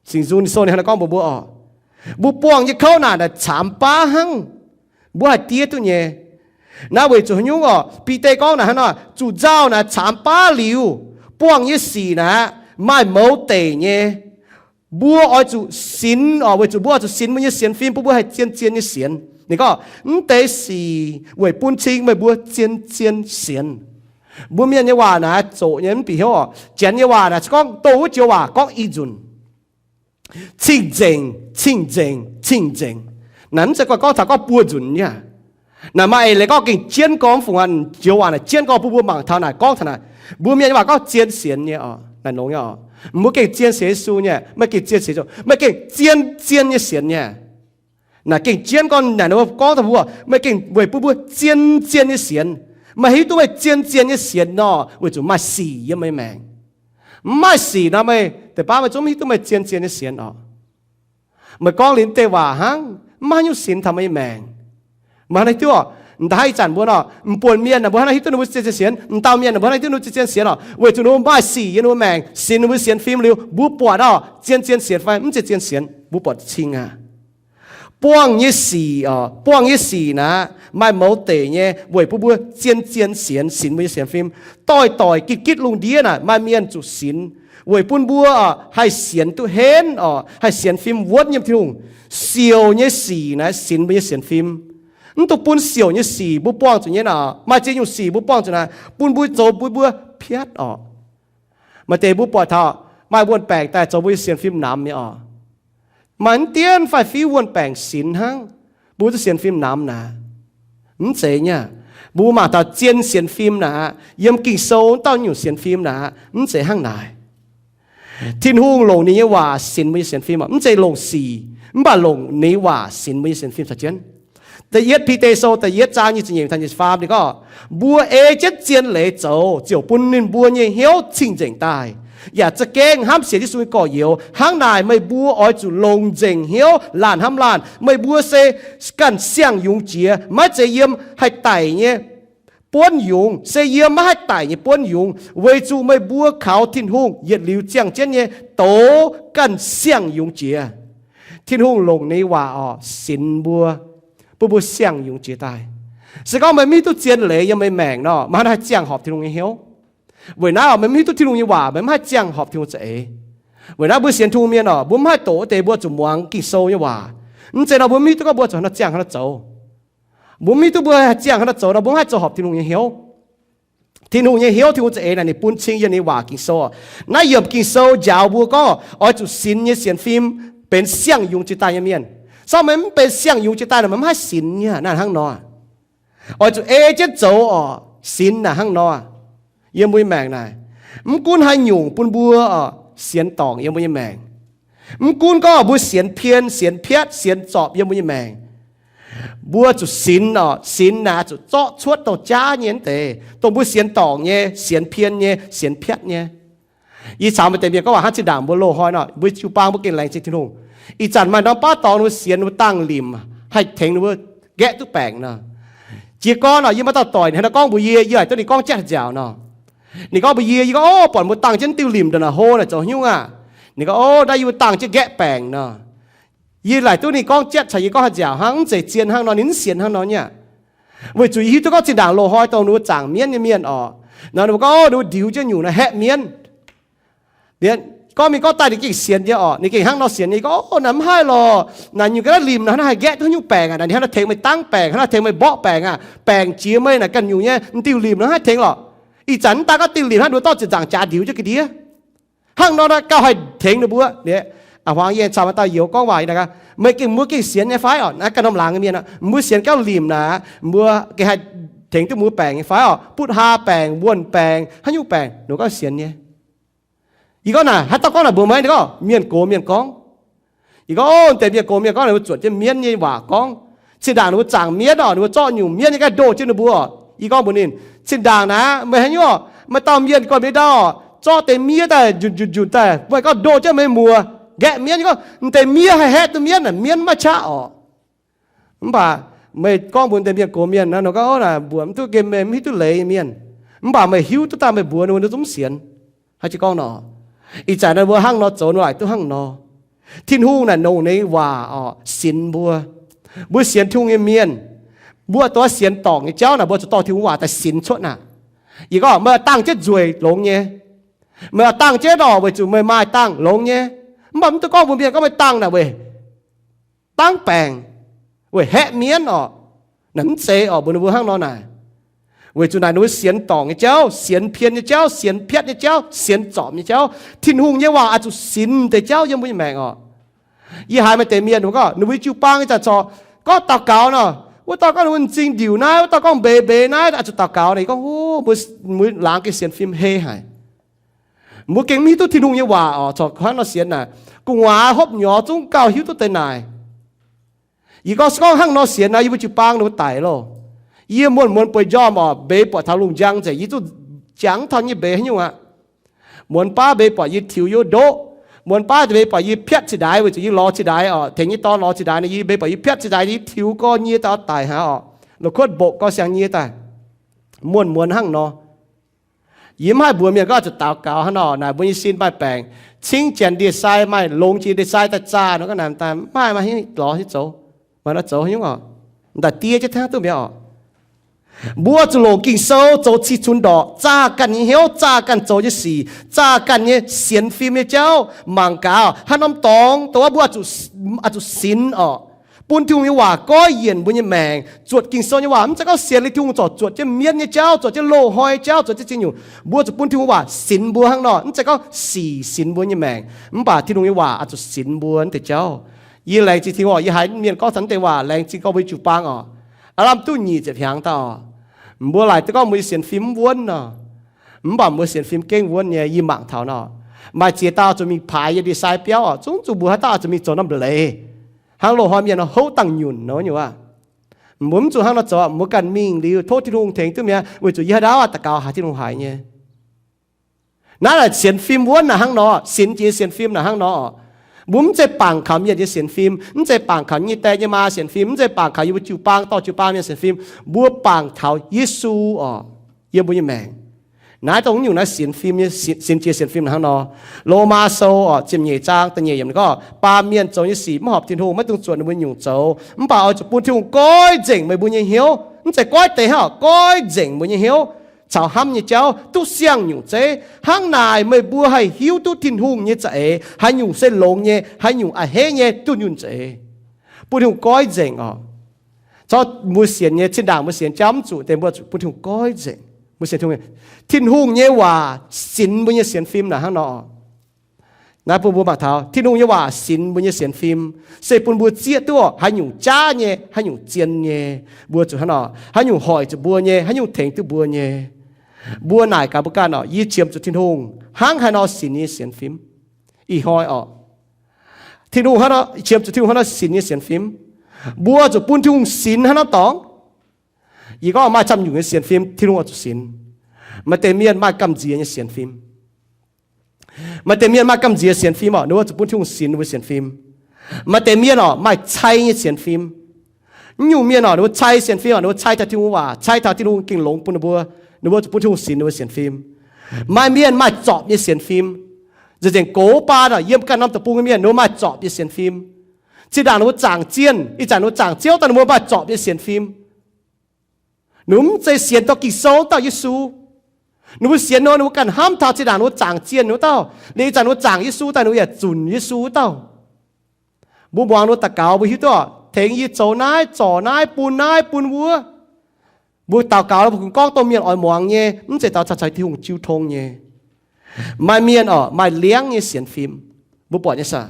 Singx Nzung Ging-Sou ninh hnangv naaiv gorngv mbuox mbuo orqc, mbuo buangh nyei kouv naanc naaic camv baav hnangv, mbuo haih diev duqv nyei. Naaiv weic zuqc haaix nyungc orqc? Bide gorngv naaic hnangv nor, zuqc nzauh naaic camv baav liuz, buangh nyei sic naaic maaih mouz deic nyei. Mbuo oix zuqc sinx orqc, weic zuqc mbuo oix zuqc sinx mbuo nyei sienx fim bun mbuo haih zien-zien nyei sienx. Ninh gorngv, mv deix sic weic bun cing meih mbuo zien-zien sienx. Mbuo mienh nyei waac naaic zoqc nyei mv bieqc hnyouv orqc. Janx nyei waac naaic se gorngv doh wuov joux waac gorngv i nzunc, cing-nzengc, cing-nzengc, cing-nzengc. Naaiv mv zeiz gorngv taux gorngv buo nzunc nyei. Naaic maaih eix leiz gorngv gengh jienv gorngv mv fungc aqv. Joux waac naaic jienv gorngv bun mbuo mangc taux naaic gorngv taux naaic, mbuo mienh nyei waac gorngv zien sienx nyei orqc, naaic longx nyei orqc. Mbuo gengh zien sienx Yesu nyei, meih gengh zien sienx, meih gengh zien-zien nyei sienx nyei. Naaic gengh jienv gorngv naaic, ninh gorngv taux mbuo, meih gengh weic bun mbuo zien-zien nyei sienx. Meih hiuv duqv meih zien-zien nyei sienx nor, weic zuqc maaih sic yiem meih maengc. Mv maaih sic nor, meih deix baav meih zungv mv hiuv duqv meih zien-zien nyei sienx orqc. Meih gorngv liuz deix waac hnangv, mv maaih haaix nyungc sinx taux meih nyei maengc. Meih hnangv naaiv hiuv duqv orqc, m'daaih ih zanc mbuo nor, m'buonc mienh naaic mbuo hnangv naaiv hiuv duqv ninh mbuo zien-zien sienx, m'dau mienh naaic mbuo hnangv naaiv hiuv duqv ninh mbuo zien-zien sienx orqc, weic zuqc ninh mbuo maaih sic yiem ninh mbuo maengc, sinx ninh mbuo sienx fim liuz, mbuo buatc orqc, zien-zien sienx fai mv zien-zien sienx, mbuo buatc cing aqv. Buangh nyei sic orqc, buangh nyei sic naaic maaih mouz deic nyei weic bun mbuo zien-zien sienx, sinx mbuo nyei sienx fim. Doix-doix gitv-gitv lungh ndiev naaic maaih mienh zuqc sinx, weic bun mbuo orqc haih sienx duqv henv orqc, haih sienx fim wuonv yiem Tin-Hungh. Siouc nyei sic naaic sinx mbuo nyei sienx fim. Mv dungx bun siouc nyei sic mbuo buangh zuqc nyei naaic, maaih ziex nyungc sic mbuo buangh zuqc naaic bun mbuo zoux bun mbuo piatv orqc. Maaih deix mbuo buatc taux maaih wuon-baengc daaih zoux mbuo nyei sienx fim namx nyei orqc. Maaih mv dienv fai fiuv wuon-baengc sinx hnangv, mbuo duqv sienx fim namx naaic. Mv zeiz nyei. Mbuo mangc taux zien sienx fim naaic, yiem Ging-Sou wuov dauh nyungc sienx fim naaic, mv zeiz hnangv naaic. Tin-Hungh longc ninh nyei waac sinx mbuo nyei sienx fim, mv zeiz longc sic, mv baac longc ninh nyei waac sinx mbuo nyei sienx fim caux jienv. Da'yietv Bide Sou da'yietv zaang nyic ziepc nyeic taux nyic ziepc faam ninh gorngv, mbuo ei jienv zien leiz zoux ziouc bun ninh mbuo nyei hnyouv cing-nzengc daaih, yaac za'gengh hnamv sienx Yesu nyei gorx-youz. Hnangv naaic meih mbuo oix zuqc longc nzengc hnyouv laanh hnamv laanh. Meih mbuo se ganh siang-yungz jiex, maiv zeiz yiem haih daic nyei buonv yungz, se yiem maiv haih daic nyei buonv yungz, weic zuqc meih mbuo kaux Tin-Hungh yietc liuz ziangh jienv nyei douz ganh siang-yungz jiex. Tin-Hungh longc ninh nyei waac orqc sinx mbuo. bun mbuo siang-yungz jiez daaih. Se gorngv meih mv hiuv duqv zien leiz yiem meih maengc nor, meih hnangv haih ziangh horpc Tin-Hungh nyei hnyouv. Weic naaiv meih mv hiuv duqv Tin-Hungh nyei waac, meih mv haih ziangh horpc Tin-Hungh za'eix. Weic naaiv mbuo sienx Tin-Hungh mienh oc, mbuo mv haih doqc wuov deix mbuo zuqc muangx Ging-Sou nyei waac. Mv zeiz nor mbuo mv hiuv duqv gorngv mbuo zuqc hnangv nor ziangh hnangv nor zoux. Mbuo mv hiuv duqv mbuo haih ziangh hnangv nor zoux nor, mbuo mv haih zoux horpc Tin-Hungh nyei hnyouv. Tin-Hungh nyei hnyouv, Tin-Hungh za'eix naaic ninh bun cing yiem ninh waac Ging-Sou. Naaiv yiemc Ging-Sou njaaux mbuo gorngv oix zuqc sinx nyei sienx fim benx siang-yungz jiez daaih nyei mienh. Se gorngv meih mv benx siang-yungz jiez daaih nor, meih mv haih sinx nyei. Naaiv hnangv nor, oix zuqc ei jienv zoux oc, sinx naaic hnangv nor. Yiem mbuo nyei maengc naaic, mv gunv haaix nyungc bun mbuo oc sienx dorngc yiem mbuo nyei maengc. Mv gunv gorngv mbuo sienx pien, sienx piatv, sienx zorpc yiem mbuo nyei maengc, mbuo zuqc sinx oc. Sinx naaic zuqc zorqv cuotv dongh jaav nyei wuov deix, dongh mbuo sienx dorngc nyei, sienx pien nyei, sienx piatv nyei. Yie caux maaih deix mienh gorngv waac hnangv zinh ndaangc mbuo loz-hnoi nor, mbuo jiu-baang mbuo gengh laengz zingh Tin-Hungh. Ih zanc maaih norm baav dorngx ninh mbuo sienx, ninh mbuo dangh limc haih tengx ninh mbuo nqaeqv duqv baengc nor. Jiez gorn nor, yie maaih dauh doic ninh hnangv naaiv gorngv mbuox yie, yie laaic duqv ninh gorngv jatv hnyouv nor. Ninh gorngv mbuox yie, yie gorngv, Ov, buatc mbuo dangh jienv diuh limc ndongc naaic hlo naaic zoux haaix nyungc aah? Ninh gorngv, Ov, naaiv yie mbuo dangh jienv nqaeqv baengc nor. Yie laaic duqv ninh gorngv jatv caux yie gorngv haaix nziaauc hnangv, mv zeiz zien hnangv nor, ninh mv sienx hnangv nor nyei. Weic zuqc yie hiuv duqv gorngv zinh ndaangc loz-hnoi dongh ninh mbuo zaangc mienv nyei mienh oc, nor ninh mbuo gorngv, Ov, ninh mbuo ndiux jienv nyungc naaiv haeqv mienv. Gorngv mingh gorngv daaih ninh gengh sienx nyei oc. Ninh gengh hnangv nor sienx nyei. Yie gorngv, Ov, naaiv mv haih lorqc. Naaic nyungc ga'naaiv limc naaic hnangv naaiv haih nqaeqv duqv haaix nyungc baengc aac? Naaic ninh hnangv naaiv tengx meih dangv baengc, hnangv naaiv tengx meih mborqv baengc aac. Baengc jiex meih naaic ganh nyungc nyei, diuh limc naaic haih tengx lorqc. Ih zanc mv daaih gorngv diuh limc hnangv, ninh mbuo dorh ziepc nzaangc jaax ndiux jienv ga'ndiev. Hnangv nor naaiv gauh haih tengx ninh mbuo. A'hmuangx yie caux maaih dauh youz gorngv waac, meih gengh, mbuo gengh sienx nyei fai oc? Naaiv ganh norm laangz nyei mienh, mbuo sienx gauh limc naaic, mbuo gengh haih tengx duqv mbuo baengc nyei fai oc? Butv haa baengc, wuonh baengc, haaix nyungc baengc, ninh mbuo gauh sienx nyei. Yie gorngv naaic, haaix dauh gorngv naaic mbuox meih? Ninh gorngv, Mienh gox mienh gorngv. Yie gorngv, Ov, deix mienh gox mienh gorngv, ninh mbuo zuotc jienv mienv nyei waac gorngv. Zinh ndaangc ninh mbuo zaangc mienv oc, ninh mbuo zorqv nyungc mienv nyei ga'naaiv ndoh jienv ninh mbuo oc. Yie gorngv mbuox ninh, Zinh ndaangc naaic meih haaix nyungc, meih dauh mienh gorn-mienh ndau zorqv deix miev daaih njunc njunc njunc daaih, meih gorngv ndoh jienv meih muoz nqaeqv mienv. Yie gorngv, M'deix miev haih haeqv duqv mienv naaic, mienv maiv qaqv orqc. Mv baac meih gorngv mbuox deix mienh gox mienh nor, ninh gorngv, Ov, naaic mbuox mv duqv, gengh meih mv hiuv duqv leiz nyei mienh. Mv baac meih hiuv duqv daaih meih mbuox ninh mbuo, ninh zungv mv sienx. Haaix jiex gorngv nor, ih zanc naaiv mbuo hnangv nor zoux, ninh laaic duqv hnangv nor. Tin-Hungh naaic longc ninh nyei waac oc sinx mbuo. Mbuo sienx Tin-Hungh nyei mienh, mbuo duqv sienx dorngc nyei jauv naaic, mbuo zuqc dorh Tin-Hungh waac daaih sinx cuotv naaic. Yie gorngv, Meih dangh jienv nzueic longx nyei. Meih dangh jienv oc weic zuqc meih maaih dangh longx nyei. Mv baac mv duqv gorngv mbuo mienh gorngv meih dangh naaic weic dangv baengc, weic haeqv mienv orqc. Naaic mv zeiz orqc, mbuox ninh mbuo hnangv nor naaic. Weic zuqc naaic ninh mbuo sienx dorngc nyei jauv, sienx pien nyei jauv, sienx piatv nyei jauv, sienx zorpc nyei jauv. Tin-Hungh nyei waac oix zuqc sinx deix jauv yiem mbuo nyei maengc orqc. Yie haiz maaih deix mienh gorngv, ninh mbuo jiu-baang ih zanc corc gorngv daux gaux nor, wuov dauh gorngv ninh mbuo m'zing ndiuc naaiv, wuov dauh gorngv mbeix mbeix naaiv, oix zuqc daux gaux naaic. Yie gorngv, Mbuo laangz gengh sienx fim hei haic. Mbuo gengh mv hiuv duqv Tin-Hungh nyei waac orqc, corc hnangv nor sienx naaic. Gu'nguaaz hopv nyorx zungv gauh hiuv duqv deix naaic. Yie gorngv, Se gorngv hnangv nor sienx naaic, yie mbuo jiu-baang ninh mbuo daic loh. Yie muonz-muonz bueix njormh orqc, mbeix buatc taux lungh njang nzengc, yie zungv jangx taux nyei mbeix haaix nyungc aqv. Muonz baav mbeix buatc yie tiux yiem ndoqv. Muonz baav mbeix buatc yie piatv cingx ndaix weic zuqc yie lorz cingx ndaix orqc, tengx nyei dorn lorz cingx ndaix nor, yie mbeix buatc yie piatv cingx ndaix, yie tiux gorx nyie daaih daic hnangv orqc. La'kuotv mbopv gorx siang nyie daaih. Muonz-muonz hnangv nor. Yie mv haih mbuox mienh gorngv zuqc daux gaux hnangv nor naaic, mbuo nyei sin maaih baengc, cingv janx ndie-sai, maaih longx jiex ndie-sai daaih zaah nor, gorngv naaic daaih mv haih, maaih haaix nyungc lorz hiuv zoux, maaih nor zoux haaix nyungc orqc. M'daaih diev jienv hnangv duqv mi'aqv orqc. Mbuo zuqc longc Ging-Sou zoux cih cunx ndorqc, zaah ganh nyei hnyouv, zaah ganh zoux nyei sic, zaah ganh nyei sienx fim nyei jauv, mangc gaax haaix norm dorngx dongh wuov mbuo oix zuqc sinx orqc, bun Tin-Hungh nyei waac goiv yienc mbuo nyei maengc. Zuotc Ging-Sou nyei waac mv zeiz gorngv sienx liuz Tin-Hungh zorc zuotc jienv mienv nyei jauv, zuotc jienv loz-hnoi jauv, zuotc jienv zingh nyungc. Mbuo zuqc bun Tin-Hungh waac sinx mbuo hnangv nor, mv zeiz gorngv sic sinx mbuo nyei maengc. Mv baac Tin-Hungh nyei waac oix zuqc sinx mbuo naaiv deix jauv. Yie laengz zingh Tin-Hungh orqc, yie haiz mienh gorngv taux naaiv deix waac laengz zingh gorngv mbuo nyei jiu-baang orqc. Aav lamh duqv nyic ziepc hnyangx daaih orqc, mbuo laaic duqv gorngv mbuo nyei sienx fim mv wuonv nor. Mv baac mbuo sienx fim gengh wuonv nyei, yie mangc taux nor. Maaih ziex dauh zuqc mingh paaix yiem ndie-sai biauv orqc, zungv zuqc mbuox haaix dauh oix zuqc mingh zoux norm mba'leiz, hnangv loz-hnoi mienh houv dangh nyunc nor nyungc aav. Mbuo mv zuqc hnangv nor zoux, mbuo ganh mingh liuz tov Tin-Hungh tengx duqv mi'aqv, weic zuqc yie haaix dauh daux gaux haiz Tin-Hungh haiz nyei. Naaiv naaic sienx fim wuonv naaic hnangv nor, sinx jiex sienx fim naaic hnangv nor orqc. Mbuo mv zeiz bangc kaux mienh nyei sienx fim, mv zeiz bangc kaux nyei die nyei maa sienx fim, mv zeiz bangc kaux yie mbuo jiu-baang dorh jiu-baang mienh sienx fim. Mbuo bangc taux Yesu orqc, yiem mbuo nyei maengc. Naaiv dongh nyungc naaiv sienx fim, sienx jiex sienx fim naaiv hnangv nor. Lomaa Sou ziepc nyeic zaang da'nyeic yiemc gorngv, baamh mienh zoux nyei sic mv horpc Tin-Hungh, maiv dungx zuotc ninh mbuo nyungc zoux. Mv baac oix zuqc bun Tin-Hungh goiv nzengc meih mbuo nyei hnyouv. Mv zeiz goiv deix hnangv, goiv nzengc mbuo nyei hnyouv caux hnamv nyei jauv duqv siang-nyungc zeiv. Hnangv naaic meih mbuo haih hiuv duqv Tin-Hungh nyei za'eix haaix nyungc se longx nyei, haaix nyungc a'hneiv nyei, dunh yunh za'eix. Bun Tin-Hungh goiv nzengc oc. Corc mbuo sienx nyei, zinh ndaangc mbuo sienx jauv mv zuqc deix, mbuo zuqc bun Tin-Hungh goiv nzengc. Mbuo sienx Tin-Hungh, Tin-Hungh nyei waac sinx mbuo nyei sienx fim naaic hnangv nor. Naaiv bun mbuo mangc taux Tin-Hungh nyei waac sinx mbuo nyei sienx fim, se bun mbuo zieqv duqv haaix nyungc jaav nyei, haaix nyungc zien nyei, mbuo zuqc hnangv nor, haaix nyungc hoic zuqc mbuo nyei, haaix nyungc tengx duqv mbuo nyei. Mbuo naaic gaax mbuo ganh oc, yie qiemx zuqc Tin-Hungh hnangv haaix nor sinx yie nyei sienx fim. Ih hnoi oc, Tin-Hungh hnangv nor, qiemx zuqc Tin-Hungh hnangv nor sinx yie nyei sienx fim. Mbuo zuqc bun Tin-Hungh sinx hnangv nor dorngx. Yie gorngv maaih camv nyungc nyei sienx fim Tin-Hungh oix zuqc sinx. Maaih deix mienh maaih gamh nziex nyei sienx fim. Maaih deix mienh maaih gamh nziex sienx fim oc, ninh mbuo zuqc bun Tin-Hungh sinx ninh mbuo sienx fim. Maaih deix mienh oc, maaih cai nyei sienx fim. Naaiv nyungc mienh oc, ninh mbuo cai sienx fim oc, ninh mbuo cai taux Tin-Hungh waac, cai taux Tin-Hungh gengh longx bun ninh mbuo, ninh mbuo zuqc bun Tin-Hungh sinx ninh mbuo sienx fim. Maaih mienh maaih zorpc nyei sienx fim. Nzengc nzengc gox baan oc, yiem ganh norm deic-bung nyei mienh ninh mbuo maaih zorpc nyei sienx fim. Zinh ndaangc ninh mbuo zaangc zienh, ih zanc ninh mbuo zaangc Ziouv daaih ninh mbuo maaih zorpc nyei sienx fim. Ninh mbuo mv zeiz sienx dorh Ging-Sou wuov dauh Yesu. Ninh mbuo sienx nor ninh mbuo ganh hnamv taux zinh ndaangc ninh mbuo zaangc zienh wuov dauh, liuz ih zanc ninh mbuo zaangc Yesu daaih ninh mbuo yaac zunc Yesu wuov dauh. Mbuo muangx ninh mbuo daux gaux mbuo hiuv duqv, tengx yie zoux naaiv zorc naaiv bun naaiv bun wuov. Mbuo daux gaux mbuo kungx gorngv dongh mienh oix muangx nyei, mv zeiz daux caux Tin-Hungh jiu tong nyei. Maaih mienh oc, maaih liangv nyei sienx fim. Mbuo buatc nyei saah?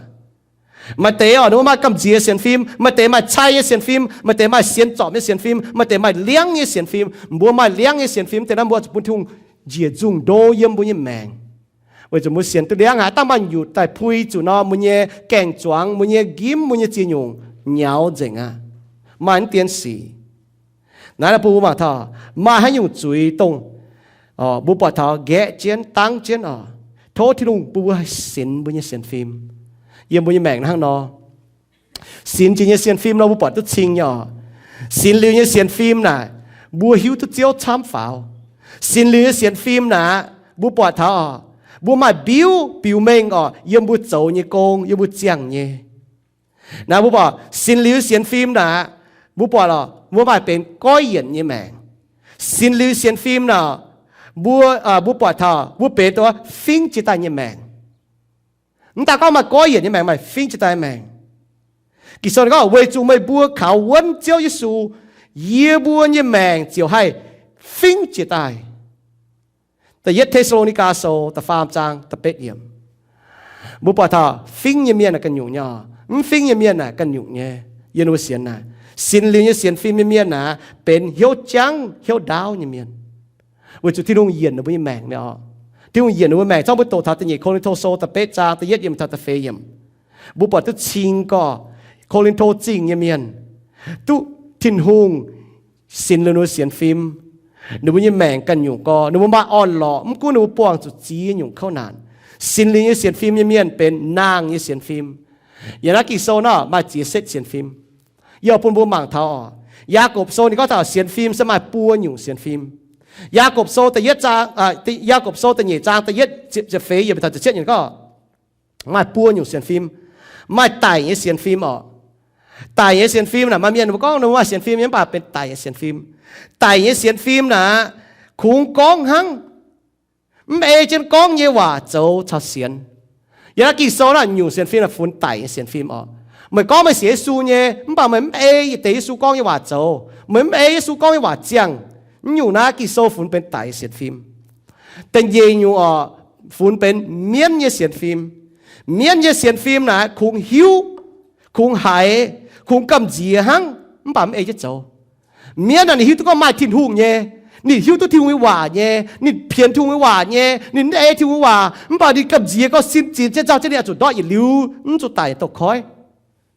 Maaih deix oc, ninh mbuo maaih gamh nziex sienx fim, maaih deix maaih cai nyei sienx fim, maaih deix maaih sienx zorpc nyei sienx fim, maaih deix maaih liangv nyei sienx fim. Mbuo maaih liangv nyei sienx fim deix naaiv mbuo zuqc bun Tin-Hungh njiec nzungh ndo yiem mbuo nyei maengc. Weic zuqc mbuo sienx duqv liangv haic, dangh maaih nyutc daaih pui zuqc nor, mbuo nyei gaeng-zuangx, mbuo nyei njimv, mbuo nyei ziex nyungc nyaux nzengc aqv. Maaih mv dien sic. Naaiv bun mbuo mangc taux maaih haaix nyungc zuiz dongh mbuo buatc taux nqaeqv jienv, dangv jienv oc. Tov Tin-Hungh bun mbuo haih sinx mbuo nyei sienx fim. Yiem mbuo nyei maengc hnangv nor, sinx jiex nyei sienx fim nor mbuo buatc duqv cing nyei oc. Sinx liuz nyei sienx fim naaic, mbuo hiuv duqv Ziouv camv faaux. Sinx liuz nyei sienx fim naaic, mbuo buatc taux oc, mbuo maaih mbiuv biux mengh oc, yiem mbuo zoux nyei gong, yiem mbuo ziangh nyei. Naaiv mbuo buatc sinx liuz sienx fim naaic, mbuo buatc oc, mbuo maaih benx goiv yienc nyei maengc. Sinx liuz sienx fim naaic, mbuo, mbuo buatc taux mbuo benx dongh fingv jiex daaih nyei maengc. Mv daaih gorngv maaih goiv yienc nyei maengc, maaih fingv jiex daaih maengc. Ging-Sou gorngv, weic zuqc meih mbuo kaux wuonv Ziouv Yesu, yie mbuo nyei maengc ziouc haih fingv jiex daaih. Da'yietv Te^saa^lo^ni^gaa Sou da'faam zaang da'betv yiemc. Mbuo buatc taux fingv nyei mienh naaic ganh nyungc nyei oc, mv fingv nyei mienh naaic ganh nyungc nyei. Yie mbuo sienx naaic, sinx liuz nyei sienx fim nyei mienh naaic benx hnyouv jangv hnyouv ndaauv nyei mienh. Weic zuqc Tin-Hungh yienc ninh mbuo nyei maengc nyei oc. Tin-Hungh yienc ninh mbuo maengc, zorngv mbuo doqc taux da'nyeic Ko^lin^to Sou da'betv zaang da'yietv yiemc taux da'feix yiemc. Mbuo buatc duqv cing gorx, Ko^lin^to Zingh nyei mienh duqv Tin-Hungh sinx liuz ninh mbuo sienx fim, ninh mbuo nyei maengc ganh nyungc gorx, ninh mbuo maaih orn-lorqc, mv gunv ninh mbuo buangh zuqc ziex nyungc kouv naanc. Sinx liuz nyei sienx fim nyei mienh benx nangh nyei sienx fim. Yiem naaiv Ging-Sou nor maaih ziex setv sienx fim. Yie bun mbuo mangc taux oc, Yaagorpc Sou ninh gorngv taux sienx fim se maaih buo nyungc sienx fim. Yaagorpc Sou da'yietv zaang, Yaagorpc Sou da'nyeic zaang da'yietv ziepc feix yiemc taux ziepc cietv yiemc gorngv, maaih buo nyungc sienx fim. Maaih daic nyei sienx fim oc. Daic nyei sienx fim naaic, maaih mienh mbuo gorngv ninh mbuo maaih sienx fim nyei, mv baac benx daic nyei sienx fim. Daic nyei sienx fim naaic, kungx gorngv hnangv, mv ei jienv gorngv nyei waac zoux caux sienx. Yiem naaiv Ging-Sou naaiv nyungc sienx fim naaic funx daic nyei sienx fim oc. Meih gorngv meih sienx Yesu nyei, mv baac meih mv ei yietc deix Yesu gorngv nyei waac zoux, meih mv ei Yesu gorngv nyei waac ziangh, naaiv nyungc naaiv Ging-Sou funx benx daic nyei sienx fim. Da'nyeic nyungc oc, funx benx mienv nyei sienx fim. Mienv nyei sienx fim naaic kungx hiuv, kungx haiz, kungx gamh nziex hnangv, mv baac mv ei jienv zoux. Mienv naaic ninh hiuv duqv gorngv maaih Tin-Hungh nyei, ninh hiuv duqv Tin-Hungh nyei waac nyei, ninh pienx Tin-Hungh nyei waac nyei, ninh mv ei Tin-Hungh nyei waac, mv baac ninh gamh nziex gorngv sin ziex jienv nzauh jienv ninh oix zuqc ndortv yietc liuz, mv zuqc daic nyei douz-koiv.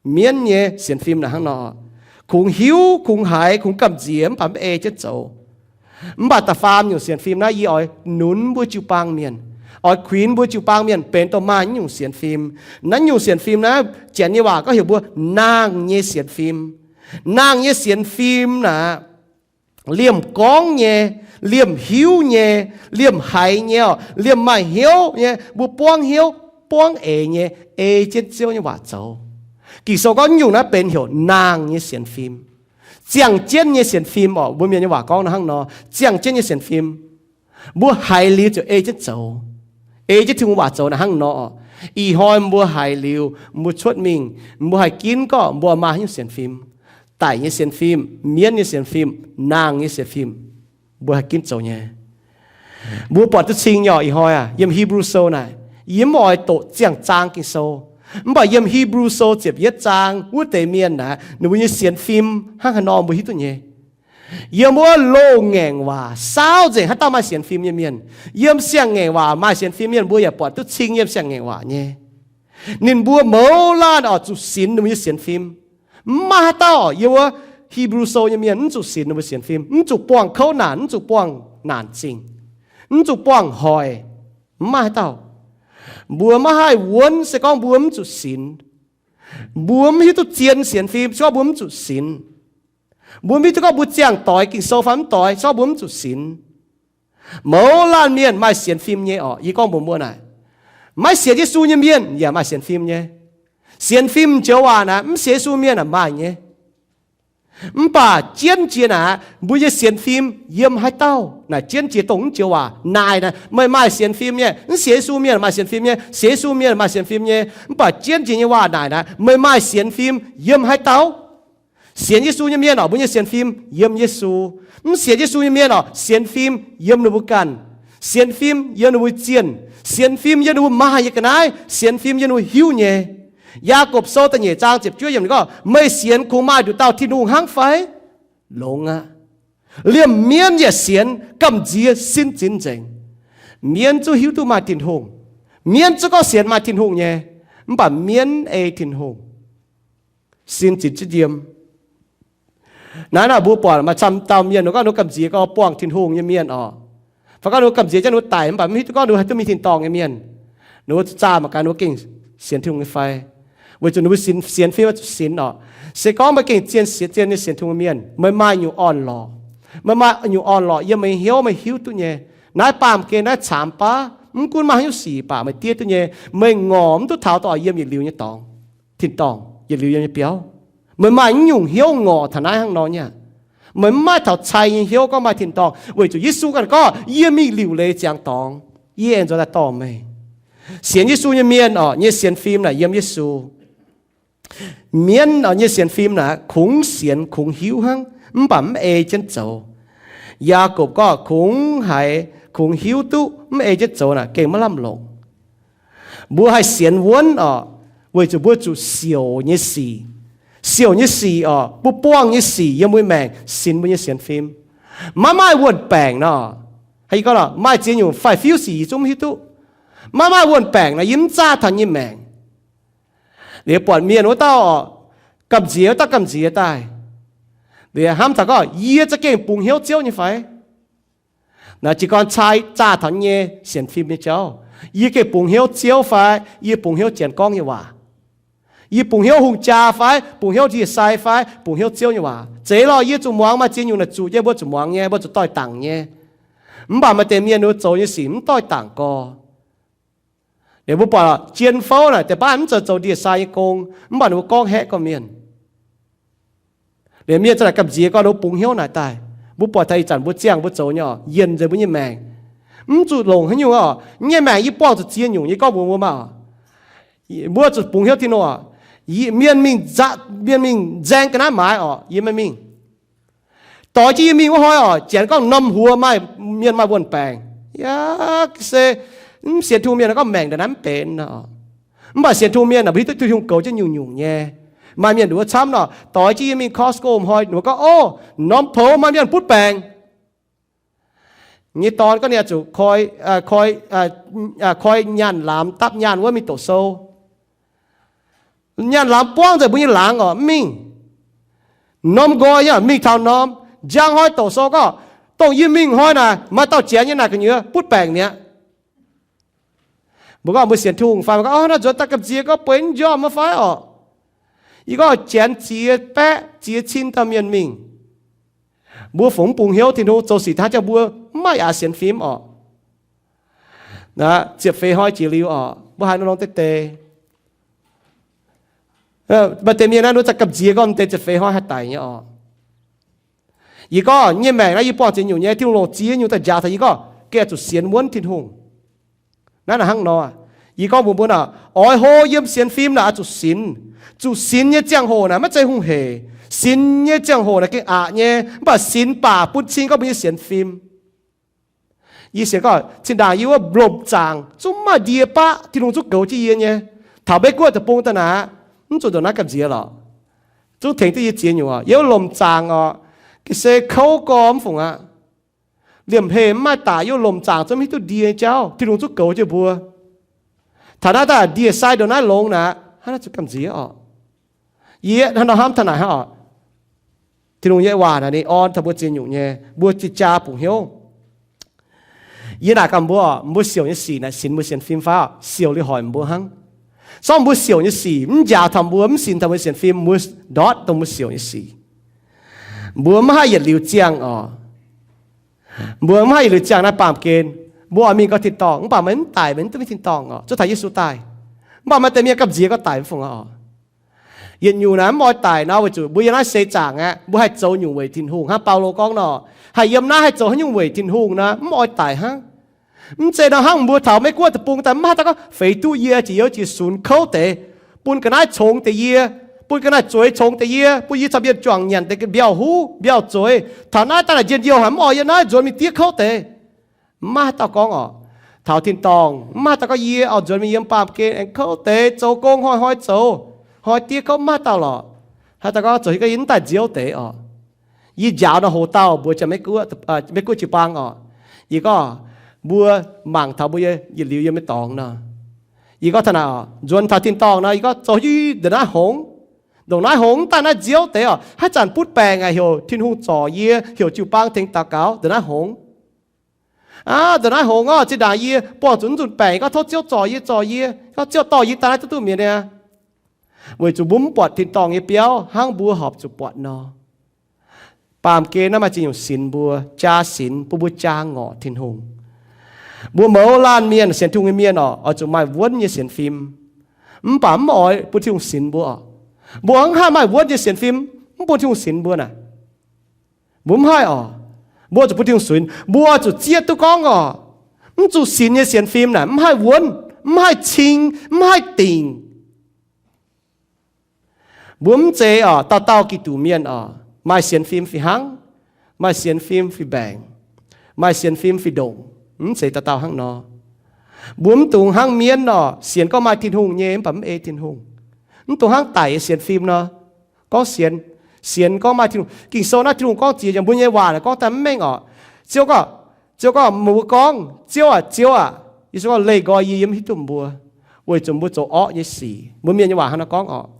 Mienv nyei sienx fim naaic hnangv nor, kungx hiuv, kungx haiz, kungx gamh nziex, mv baac mv ei jienv zoux. Mv baac da'faam nyungc sienx fim naaiv yie oix nunz mbuo jiu-baang mienh, oix kuinx mbuo jiu-baang mienh benx dongh maaih naaiv nyungc sienx fim. Naaiv nyungc sienx fim naaiv, Janx nyei waac gorngv heuc mbuo nangh nyei sienx fim. Nangh nyei sienx fim naaic, liemh gorngv nyei, liemh hiuv nyei, liemh haiz nyei, liemh maaih hnyouv nyei, mbuo buangv hnyouv, buangv eix nyei, ei jienv Ziouv nyei waac zoux. Ging-Sou gorngv nyungc naaiv benx heuc naang nyei sienx fim. Ziangh jienv nyei sienx fim orqc, mbuo Mienh nyei waac gorngv naaiv hnangv nor, ziangh jienv nyei sienx fim. Mbuo haiz liuz ziouc ei jienv zoux, ei jienv Tin-Hungh waac zoux naaiv hnangv nor orqc. Ih hnoi mbuo haiz liuz, mbuo cuotv mingh, mbuo haih ginv gorngv mbuo maaih haaix nyungc sienx fim. Daic nyei sienx fim, mienv nyei sienx fim, naang nyei sienx fim, mbuo haih ginv zoux nyei. Mbuo buatc duqv cing nyei orqc. Ih hnoi aac, yiem Hipv^lu Sou naaic, yie mv oix doqc ziangh zaang Ging-Sou, mv baac yiem Hipv^lu Sou ziepc yietv zaang wuov deix mienh naaic, ninh mbuo nyei sienx fim hnangv haaix nor mbuo hiuv duqv nyei. Yiem wuov loz-ngaengc waac saauv nzengc haaix dauh maaih sienx fim nyei mienh. Yiem siang-ngaengc waac maaih sienx fim mienh mbuo yaac buatc duqv cing yiem siang-ngaengc waac nyei. Ninh mbuo mouz laanh oix zuqc sinx ninh mbuo nyei sienx fim. Mv maaih haaix dauh yiem wuov Hipv^lu Sou nyei mienh mv zuqc sinx ninh mbuo sienx fim, mv zuqc buangh kouv naanc, mv zuqc buangh naanc zingh, mv zuqc buangh hoic. Mv maaih haaix dauh. Mbuo maiv haih wuonv se gorngv mbuo mv zuqc sinx. Mbuo mv hiuv duqv zien sienx fim se gorngv mbuo mv zuqc sinx. Mbuo mv hiuv duqv gorngv mbuo ziangh doix Ging-Sou fai mv doix se gorngv mbuo mv zuqc sinx. Mouz laanh mienh maaih sienx fim nyei orqc. Yie gorngv mbuox mbuo naaic, maiv sienx Yesu nyei mienh yaac maaih sienx fim nyei. Sienx fim joux waac naaic, mv sienx Yesu mienh aeqv, maaih nyei. Mv baac jienv jiex naaic, mbuo nyei sienx fim yiem haaix dauh naaic, jienv jiex dongh mv joux waac naaic naaic, meih maaih sienx fim nyei. Mv sienx Yesu mienh maaih sienx fim nyei, sienx Yesu mienh maaih sienx fim nyei. Mv baac jienv jiex nyei waac naaic naaic, meih maaih sienx fim yiem haaix dauh. Sienx Yesu nyei mienh orqc, mbuo nyei sienx fim yiem Yesu. Mv sienx Yesu nyei mienh orqc, sienx fim yiem ninh mbuo ganh. Sienx fim yiem ninh mbuo zienh. Sienx fim yiem ninh mbuo maaih nyei ga'naaiv. Sienx fim yiem ninh mbuo hiuv nyei. Yaagorpc Sou da'nyeic zaang ziepc juov yiemc ninh gorngv, meih sienx kungx maaih nduqc dauh Tin-Hungh hnangv fai? Longx aqv. Liemh mienv yaac sienx gamh nziex sin zinx nzengc. Mienv zungv hiuv duqv maaih Tin-Hungh. Mienv zungv gorngv sienx maaih Tin-Hungh nyei. Mv baac mienv ei Tin-Hungh sin zinx zitv yiem. Naaiv nor mbuo buatc maaih camv dauh mienh, ninh gorngv ninh gamh nziex gorngv buangh Tin-Hungh nyei mienh orqc, fai gorngv ninh gamh nziex jienv ninh daic, mv baac mv hiuv duqv gorngv ninh haih duqv mingh tin-dorngh nyei mienh. Ninh mbuo zaah mangc gaax ninh mbuo gengh sienx Tin-Hungh nyei fai, weic zuqc ninh mbuo sienx, sienx fim zuqc sinx orqc. Se gorngv meih gengh zien sienx, zien nyei sienx Tin-Hungh mienh, meih maaih nyungc orn-lorqc. Meih maaih nyungc orn-lorqc yiem meih nyei hnyouv, meih hiuv duqv nyei. Naaiv baamh gen naaiv caamx baav, mv gunv maaih haaix nyungc sic baac meih diev duqv nyei. Meih ngorc mv duqv taux dorh yiem yietc liuz nyei dorngx, tin-dorngh, yietc liuz yiem nyei biauv. Meih maaih nyungc hnyouv ngorc taux naaiv hnangv nor nyei aqv. Meih mv maaih taux cai nyei hnyouv gorngv maaih tin-dorngh, weic zuqc Yesu ganh gorngv, yie mingh liuc leiz ziangx dorngx, yie aengx nzuonx daaih dorh meih. Sienx Yesu nyei mienh orqc, nyei sienx fim naaic yiem Yesu. Mienv orqc, nyei sienx fim naaic kungx sienx kungx hiuv hnangv, mv baac mv ei jienv zoux. Yaagorpc gorngv kungx haiz kungx hiuv duqv, mv ei jienv zoux naaic gengh maiv lamh longc. Mbuo haih sienx wuonv orqc, weic zuqc mbuo zuqc siouc nyei sic. Siouc nyei sic orqc, mbuo buangh nyei sic yiem mbuo maengc sinx mbuo nyei sienx fim. Maiv maaih wuon-baengc nor, maaih ziex nyungc faix-fiuv sic yie zungv mv hiuv duqv. Maiv maaih wuon-baengc nor, yie mv zaah taux yie nyei maengc. Liuz buatc mienh wuov dauh orqc, gamh nziex wuov dauh gamh nziex daaih, liuz hnamv taux gorngv, yie za'gengh bungx hnyouv Ziouv nyei fai? Naaiv jiez gorn cai zaah taux nyei sienx fim nyei jauv. Yie gengh bungx hnyouv Ziouv fai yie bungx hnyouv janx gorngv nyei waac? Yie bungx hnyouv hungh jaa fai bungx hnyouv ndie-sai fai bungx hnyouv Ziouv nyei waac? Zeiz lorqc, yie zuqc muangx. Maaih ziex nyungc naaic zuqc nyei, mbuo zuqc muangx nyei, mbuo zuqc doix-dangc nyei. Mv baac maaih deix mienh ninh mbuo zoux nyei sic mv doix-dangc gorx. Liuz mbuo buatc jien fouv naaic, deix baav mv zeiz zoux ndie-sai nyei gong, mv baac ninh mbuo gorngv haeqv gorqv-mienh. Liuz mienh za'naaic gamh nziex gorngv ninh mbuo bungx hnyouv naaic daaih. Mbuo buatc taux ih zanc mbuo ziangh mbuo zoux nyei orqc, yienh nzengc mbuo nyei maengc. Mv zuqc longc haaix nyungc orqc, nyei maengc yie buangh zuqc ziex nyungc nyei gorngv mbuox mbuo maah orqc. Mbuo zuqc bungx hnyouv Tin-Hungh orqc. Mienh mingh, mienh mingh nzaeng ga'naaiv maaiz orqc, yie maiv mingh. Doix jienv yie mingh wuov hnoi orqc, janx gorngv norm huox maaih, mienh maaih wuon-baengc. Yaac se mv sienx Tin-Hungh mienh gorngv maengc ndongc naaiv mv benx nor. Mv baac sienx Tin-Hungh mienh aeqv, mbuo hiuv duqv Tin-Hungh goux jienv nyungc-nyungc nyei. Maaih mienh nduov camv nor, doix jienv yie mingh Costco hnoi, ninh mbuo gorngv, o, norm poux maaih mienh butv baengc. Nyei dorn gorngv ninh oix zuqc koi, koi, koi nyaanh laamz dapv nyaanh wuov mingh doqc sou. Nyaanh laamz buangv nzengc mbuo nyei laangz orqc, mv mingh. Norm nqoi nyei mingh taux norm. Njang hnoi doqc sou gorngv, dongh yie mingh hnoi naaic, maaih dauh janx nyei naaic gu'nyuoz butv baengc mi'aqv. Mbuo gorngv mbuo sienx Tin-Hungh fai, mbuo gorngv, o, naaiv nzuonx daaih gamh nziex gorngv bueix mv njormh wuov fai orqc. Yie gorngv janx ziex baeqv ziex cin dauh mienh mingh. Mbuo fungx mv bungx hnyouv Tin-Hungh, zoux sic hnangv jangx mbuo mv maaih aqc sienx fim orqc. Ziepc feix hnoi jiex liuz orqc, mbuo haiz nor longx deix deix. Maaih deix mienh naaiv nor za'gengh gamh nziex gorngv m'deix ziepc feix hnoi haih daic nyei orqc. Yie gorngv nyei maengc naaiv yie buangh ziex nyungc nyei, Tin-Hungh longc ziex nyungc daaih njaaux taux yie gorngv gengh zuqc sienx wuonv Tin-Hungh. Naaiv naaic hnangv nor, yie gorngv mbuox mbuo naaic, oix hlo yiem sienx fim naaic oix zuqc sinx. Zuqc sinx nyei ziangh hoc naaic maiv zeiz hungh heic. Sinx nyei ziangh hoc naaic gengh aqc nyei, mv baac sinx baac bun cing gorngv mbuo nyei sienx fim. Yie sienx gorngv zinh ndaangc yie wuov lomc zaangc zungv maaih ndie baqv, Tin-Hungh zungv goux jienv yie nyei. Taux Meiv Guoqv deic-bung daaih naaic, mv zuqc ndongc naaiv gamh nziex lorqc. Zungv tengx duqv yie ziex nyungc orqc. Yie wuov lomc zaangc orqc, ga'sie kouv gorx mv fungc aqv. Liemh heh mv maaih daic, yie wuov lomc zaangc zungv mv hiuv duqv ndie nyei jauv, Tin-Hungh zungv goux jienv mbuo. Taux naaiv daaih ndie-sai ndongc naaiv longx naaic, hnangv naaiv zuqc gamh nziex orqc. Yie hnangv nor hnamv taux naaic hnangv orqc. Tin-Hungh nyei waac naaic ninh orn taux mbuo ziex nyungc nyei, mbuo jiex jaax bungx hnyouv. Yie naaic gaax mbuo, mbuo siouc nyei sic naaic sinx mbuo sienx fim fai? Siouc liuz hoic mbuo hnangv. Sorng mbuo siouc nyei sic mv njaaux taux mbuo, mv sinx taux mbuo sienx fim, mbuo ndortv dongh mbuo siouc nyei sic. Mbuo mv haih yietc liuz ziangh orqc. Mbuo mv haih yietc liuz ziangh naaiv baamh gen. Mbuo oix mingh gau tin-dorngh, mv baac meih mv daic, meih mv duqv mingh tin-dorngh orqc. Zuov taux Yesu daaih, mv baac maaih deix mienh gamh nziex gau daic mv fungc orqc. Yietc nyungc naaic mv oix daic nor weic zuqc mbuo yiem naaiv seix zaangc aqv, mbuo haih zoux nyungc weic Tin-Hungh. Hnangv Baulo gorngv nor, haih yiem naaiv haih zoux haaix nyungc weic Tin-Hungh nor, mv oix daic hnangv. Mv zeiz nor hnangv mbuo taux Meiv Guoqv deic-bung daaih mv haih daaih gorngv feix duqv yie, jiex youz jiex sunx kouv deix, bun ga'naaiv congx deix yie, bun ga'naaiv zueiz congx deix yie, bun yie caux mienh juangc nyanc deix mbiauh huv mbiauh zueiz. Taux naaiv daaih naaic njien-youh haic, mv oix yiem naaiv nzuonx mingh diev kouv deix. Mv maaih haaix dauh gorngv orqc. Taux tin-dorngh mv maaih haaix dauh gorngv yie oix nzuonx mingh yiem baamh gen aengx kouv deix, zoux gong hnoi-hnoi zoux, hnoi diev kouv, mv maaih haaix dauh lorqc. Haaix dauh gorngv zoux hieh gorngv yie mv daaih nziouv deix orqc. Yie njaaux nor hoz dauh mbuox Meiv Guoqv jiu-baang orqc. Yie gorngv mbuo mangc taux mbuo yietc liuz yiem nyei dorngx nor, yie gorngv taux naaic orqc, nzuonx taux tin-dorngh nor, yie gorngv zoux hieh ndongc naaiv hngongx, ndongc naaiv hngongx mv daaih naaiv nziouv deix orqc. Haaix zanc butv baengc aqv, heuc Tin-Hungh zorc yie, heuc jiu-baang tengx daux gaux ndongc naaiv hngongx. Aav, ndongc naaiv hngongx orqc, zinh ndaangc yie buangh zuqc mv nzunc baengc, gorngv tov Ziouv zorc yie, zorc yie, gorngv Ziouv dorh yie daaih naaiv duqv duqv mi'aqv. Weic zuqc mbuo mv buatc tin-dorngh nyei biauv hnangv mbuo horpc zuqc buatc nor. Baamh gen naaiv maaih ziex nyungc sinx mbuo, jaa sinx bun mbuo jaa ngorc Tin-Hungh. Mbuo mouz laanh mienh, sienx Tin-Hungh nyei mienh orqc, oix zuqc maaih wuonv nyei sienx fim. Mv baac mv oix bun Tin-Hungh sinx mbuo orqc. Mbuo mv haih maaih wuonv nyei sienx fim mv bun Tin-Hungh sinx mbuo naaic. Mbuo mv haih orqc. Mbuo zuqc bun Tin-Hungh sinx. Mbuo zuqc zieqv duqv gorngv orqc, mv zuqc sinx nyei sienx fim naaic mv haih wuonv, mv haih cing, mv haih dingc. Mbuo mv zeiz orqc, dauh dauh Giduc mienh orqc, maaih sienx fim fih hnangv, maaih sienx fim fih mbaengc, maaih sienx fim fih ndongc. Mv zeiz dauh dauh hnangv nor. Mbuo mv dungx hnangv mienv orqc, sienx gorngv maaih Tin-Hungh nyei mv baac mv ei Tin-Hungh. Mv dungx hnangv daic nyei sienx fim nor, gorngv sienx, sienx gorngv maaih Tin-Hungh. Ging-Sou naaiv Tin-Hungh gorngv ziex nyungc, mbuo nyei waac naaic gorngv daaih mv mengh orqc. Ziouv gorngv, Ziouv gorngv, mbuo gorngv, Ziouv aac, Ziouv aac, Yesu gorngv, leih nqoi yie, yie mv hiuv duqv mbuo, weic zuqc mbuo zoux orqv nyei sic. Mbuo mienh nyei waac hnangv naaiv gorngv orqc.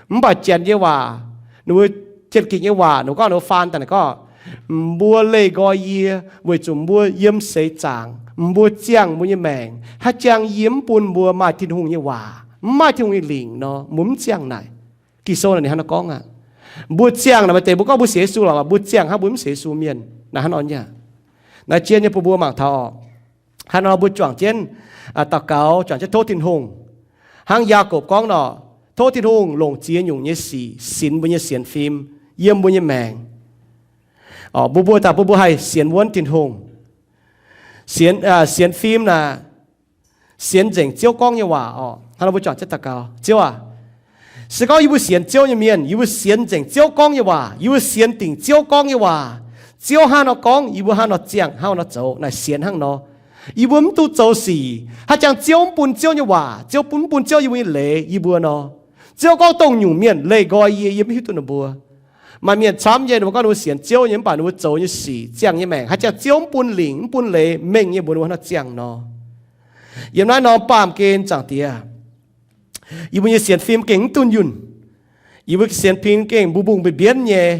Mv baac Janx nyei waac, ninh mbuo Janx-Gikc nyei waac, ninh gorngv, ninh mbuo faan daaih ninh gorngv, mbuo leih nqoi yie weic zuqc mbuo yiem seix zaangc, mbuo ziangh mbuo nyei maengc, haaix jangx yie mv bun mbuo maaih Tin-Hungh nyei waac, mv maaih Tin-Hungh nyei lingc nor, mbuo mv ziangh naaic. Ging-Sou naaic ninh hnangv naaiv gorngv aqv. Mbuo ziangh naaic maaih deix mbuo gorngv mbuo sienx Yesu lorqc, mbuo ziangh hnangv mbuo mv sienx Yesu mienh. Naaiv hnangv nor nyei. Naaiv jien nyei bun mbuo mangc taux orqc. Hnangv nor mbuo juangc jienv daux gaux, juangc jienv tov Tin-Hungh. Hnangv Yaagorpc gorngv nor, tov Tin-Hungh longc ziex nyungc nyei sic sinx mbuo nyei sienx fim yiem mbuo nyei maengc. Mbuo mbuo daaih bun mbuo haih sienx wuonv Tin-Hungh. Sienx, sienx fim naaic, sienx nzengc Ziouv gorngv nyei waac orqc. Hnangv nor mbuo juangc jienv daux gaux. Ziouv aac, se gorngv yie mbuo sienx Ziouv nyei mienh, yie mbuo sienx nzengc Ziouv gorngv nyei waac, yie mbuo sienx dingc Ziouv gorngv nyei waac. Ziouv hnangv nor gorngv, yie mbuo hnangv nor ziangh, hnangv nor zoux, naaic sienx hnangv nor. Yie mbuo mv duqv zoux sic haaix jangx Ziouv mv bun Ziouv nyei waac, Ziouv bun, mv bun Ziouv yie mbuo nyei leiz yie mbuo nor. Ziouv gorngv dongh nyungc mienh leih nqoi yie, yie mv hiuv duqv ninh mbuo. Maaih mienh camv nyei, ninh mbuo gorngv ninh mbuo sienx Ziouv nyei, mv baac ninh mbuo zoux nyei sic, ziangh nyei maengc, haaix jangx Ziouv mv bun lingc, mv bun leiz mengh nyei mbuox ninh mbuo hnangv nor ziangh nor. Yiem naaiv norm baamh gen, Zaangc Diex, yie mbuo nyei sienx fim gengh mv dunh yunh. Yie mbuo sienx fim gengh mbungh-mbungh mbienv-mbienv nyei.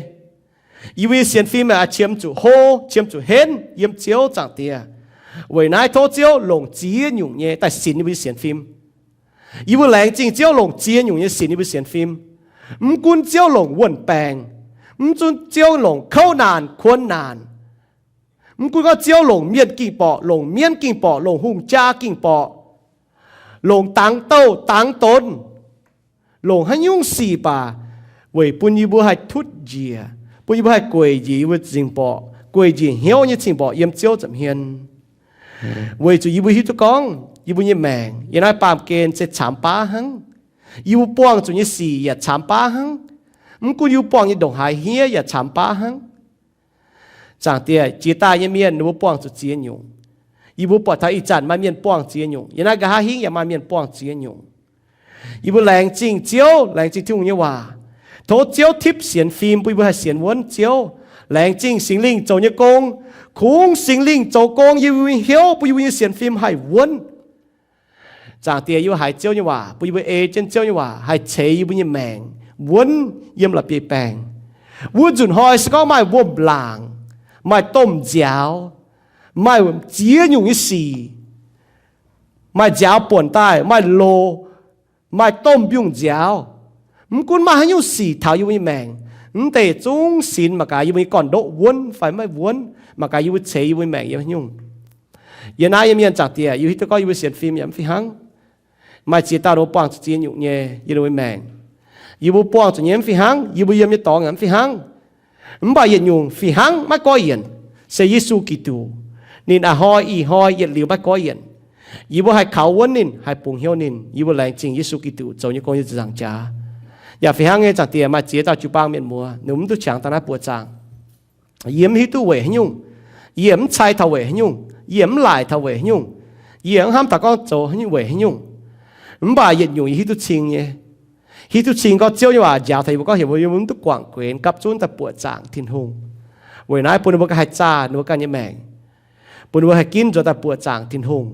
Yie mbuo nyei sienx fim aah, qiemx zuqc hlo, qiemx zuqc henv yiem Ziouv, Zaangc Diex. Weic naaiv tov Ziouv longc ziex nyungc nyei daaih sinx yie mbuo nyei sienx fim. Yie mbuo laengz zingh Ziouv longc ziex nyungc nyei sinx yie mbuo sienx fim. Mv gunv Ziouv longc wuon-baengc, mv gunv Ziouv longc kouv naanc, kuonx naanc, Mv gunv gorngv Ziouv longc mienh ging borqc, longc mienv ging borqc, longc hungh jaa ging borqc, longc dangx douh dangx donx, longc haaix nyungc sic baac, weic bun yie mbuo haih tutv njiec, bun yie mbuo haih gueic njiec yie mbuo cing-mborqc, gueic njiec hnyouv nyei cing-mborqc yiem Ziouv nza'hmien. Weic zuqc yie mbuo hiuv duqv gorngv yie mbuo nyei maengc yiem naaiv baamh gen se caamx baav hnangv. Yie mbuo buangh zuqc nyei sic yaac caamx baav hnangv. Mv gunv yie mbuo buangh nyei ndongc haaix hniev yaac caamx baav hnangv. Zaangc Diex, jiex daaih nyei mienh ninh mbuo buangh zuqc ziex nyungc. Yie mbuo buatc taux ih zanc maaih mienh buangh ziex nyungc. Yiem naaiv nqa'haav hingv yaac maaih mienh buangh ziex nyungc. Yie mbuo laengz zingh Ziouv, laengz zingh Tin-Hungh nyei waac. Tov Ziouv tipv sienx fim bun yie mbuo haih sienx wuonv Ziouv. Laengz zingh Singx Lingh zoux nyei gong. Kungx Singx Lingh zoux gong yiem yie mbuo nyei hnyouv bun yie mbuo nyei sienx fim haih wuonv. Zaangc Diex, yie mbuo haiz Ziouv nyei waac bun yie mbuo ei jienv Ziouv nyei waac haih ceix yie mbuo nyei maengc wuonv yiem la'bieiv-baengc. Wuov nzunc hnoi se gorngv maaih wuom-laangc, maaih domh nziaaux, maaih ziex nyungc nyei sic, maaih nziaaux buonc daaih, maaih loz, maaih domh mbiungc nziaaux. Mv gunv maaih haaix nyungc sic taux yie mbuo nyei maengc, mv deix zungv sinx mangc gaax yie mbuo nyei gorn-ndoqv wuonv fai maiv wuonv, mangc gaax yie mbuo ceix yie mbuo nyei maengc yiem haaix nyungc. Yiem naaiv nyei mienh, Zaangc Diex, yie hiuv duqv gorngv yie mbuo sienx fim yaac mv fih hnangv. Maaih ziex dauh ninh mbuo buangh zuqc ziex nyungc nyei yiem ninh mbuo maengc. Yie mbuo buangh zuqc nyei mv fih hnangv, yie mbuo yiem nyei dorngx yaac mv fih hnangv. Mv baac yietc nyungc fih hnangv maiv goiv yienc, se Yesu Giduc. Ninh a'hnoi ih hnoi yietc liuz maiv goiv yienc. Yie mbuo haih kaux wuonv ninh, haih bungx hnyouv ninh. Yie mbuo laengz zingh Yesu Giduc zoux nyei gong nyei ziepc nzaangc jaax. Yaac fih hnangv nyei, Zaangc Diex, maaih ziex dauh jiu-baang mienh muoz ninh mbuo mv duqv qangx daaih naaiv buoqc zaangc. Yie mv hiuv duqv weic haaix nyungc. Yie mv cai taux weic haaix nyungc. Yie mv laaic taux weic haaix nyungc. Yie mv hnamv taux gorngv zoux haaix nyungc weic haaix nyungc. Mv baac yietc nyungc yie hiuv duqv cing nyei. Hiuv duqv cing gorngv Ziouv nyei waac njaaux taux yie mbuo gorngv heuc mbuo mv duqv guangc guenx, gapv zunv daaih buoqc zaangc Tin-Hungh. Weic naaiv bun ninh mbuo ganh haih zaah ninh mbuo ganh nyei maengc, bun ninh mbuo haih ginv nzuonx daaih buoqc zaangc Tin-Hungh.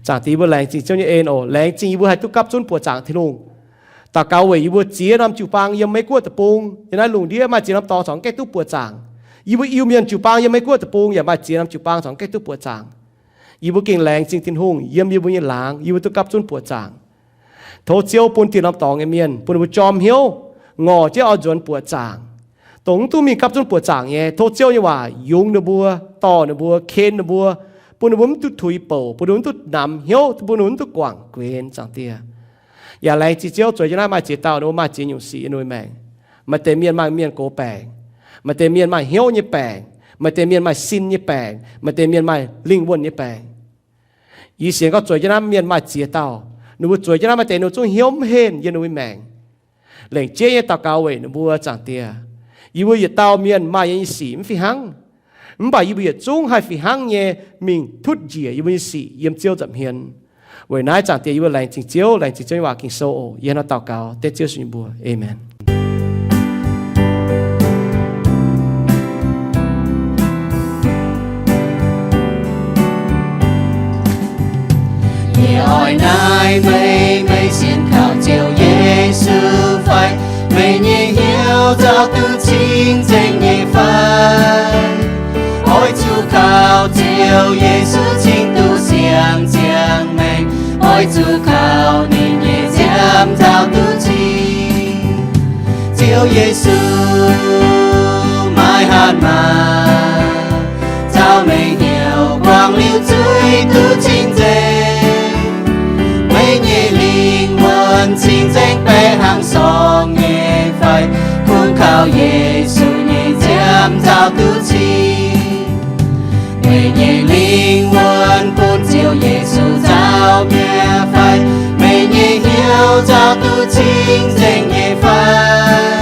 Zaangc Diex, yie mbuo laengz zingh Ziouv nyei en oc. Laengz zingh yie mbuo haih duqv gapv zunv buoqc zaangc Tin-Hungh. Daux gaux weic yie mbuo ziex norm jiu-baang yiem Meiv Guoqv deic-bung, yiem naaiv lungh ndiev maaih ziex norm dorngx corc mv gaengh duqv buoqc zaangc. Yie mbuo Iu-Mienh jiu-baang yiem Meiv Guoqv deic-bung yaac maaih ziex norm jiu-baang corc mv gaengh duqv buoqc zaangc. Yie mbuo gengh laengz zingh Tin-Hungh yiem yie mbuo nyei laangz, yie mbuo duqv gapv zunv buoqc zaangc. Tov Ziouv bun dieh norm dorngx nyei mienh bun ninh mbuo jorm hnyouv, ngorc jienv oix nzuonx buoqc zaangc. Dongh mv duqv mingh gapv zunv buoqc zaangc nyei, tov Ziouv nyei waac yungz ninh mbuo, dorh ninh mbuo, ken ninh mbuo, bun ninh mbuo mv duqv tuix bouc, bun ninh mbuo mv duqv namx hnyouv, bun ninh mbuo mv duqv guangc guenx, Zaangc Diex. Yaac laengz zingh Ziouv zueiz jienv naaiv maaih ziex dauh ninh mbuo maaih ziex nyungc sic yiem ninh mbuo maengc. Maaih deix mienh maaih mienh gox baengc, maaih deix mienh maaih hnyouv nyei baengc, maaih deix mienh maaih sin nyei baengc, maaih deix mienh maaih lingh wuonh nyei baengc. Yie sienx gorngv zueiz jienv naaiv mienh maaih ziex dauh, ninh mbuo zueiz jienv naaiv maaih deix ninh mbuo zungv hnyouv mv henh yiem ninh mbuo maengc. Lengc jeiv nyei daux gaux weic ninh mbuo, Zaangc Diex. Yie mbuo yietc dauh mienh maaih yie nyei sic mv fih hnangv, mv baac yie mbuo yietc zungv haih fih hnangv nyei mingh tutv njiec yie mbuo nyei sic yiem Ziouv nza'hmien. Weic naaiv, Zaangc Diex, yie mbuo laengz zingh Ziouv, laengz zingh Ziouv nyei waac Ging-Sou oc. Yie hnangv naaiv daux gaux dengv Ziouv Yesu nyei mbuox. Aamen. Yie oix naaiv meih, meih sienx kaux Ziouv Yesu fai? Meih nyei hnyouv nzauh duqv cing-nzengc nyei fai? Oix zuqc kaux Ziouv Yesu cingx duqv siang-ziangh maengc. Oix zuqc kaux ninh nyei nziaamv nzauh duqv cing. Ziouv Yesu, maaih hatc maaz nzauh meih hnyouv, guangc liuz zuiz duqv cing-nzengc. Meih nyei lingh wuonh cing-nzengc baeqc hnangv sorng nyei fai? Kungx kaux Yesu nyei nziaamv nzauh duqv cing. Meih nyei lingh wuonh bun Ziouv Yesu nzauh mi'aqv fai? Meih nyei hnyouv nzauh duqv cing-nzengc nyei fai?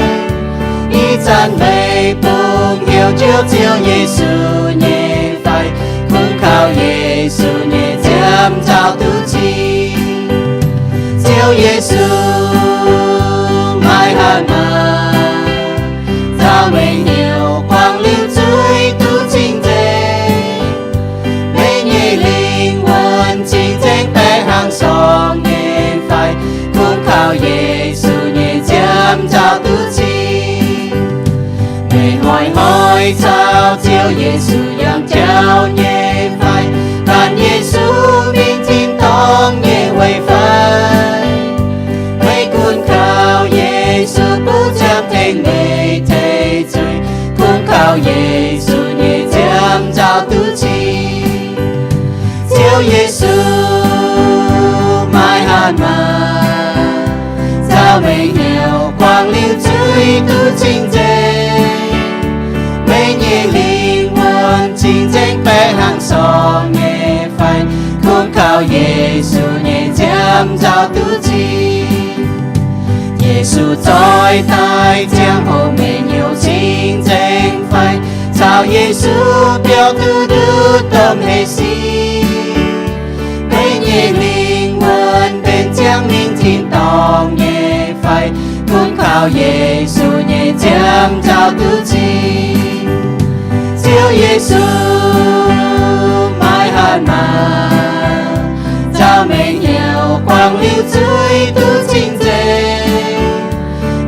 Ih zanc meih bungx heuc Ziouv, Ziouv Yesu nyei fai? Kungx kaux Yesu nyei nziaamv nzauh duqv cing. Ziouv Yesu, maaih hatc maaz nzauh meih hnyouv, guangc liuz zuiz duqv cing-nzengc. Meih nyei lingh wuonh cing-nzengc baeqc hnangv sorng nyei fai? Kungx kaux Yesu nyei nziaamv nzauh duqv cing. Meih hnoi-hnoi caux Ziouv Yesu yangh jauv nyei fai? Gan Yesu mingh tin-dorngh nyei weic fai? Meih gunv kaux Yesu bun ziangh tengx meih tei zuiz. Kungx kaux Yesu nyei nziaamv nzauh duqv Yesu, maiv hatc maaz, nzauh meih hnyouv guangc liuz zuiz duqv cing-nzengc. Meih nyei lingh wuonh cing-nzengc baeqc hnangv sorng nyei fai, kungx kaux Yesu nyei nziaamv nzauh duqv cing. Yesu zoih daaih ziangh hoc meih hnyouv cing-nzengc fai, caux Yesu biaux duqv nduqc domh hleix sic. Meih nyei lingh wuonh benx ziangh mingh tin-dorngh nyei fai, kungx kaux Yesu nyei nziaamv nzauh duqv cing. Ziouv Yesu, maiv hatc maaz, nzauh meih hnyouv guangc liuz zuiz duqv cing-nzengc.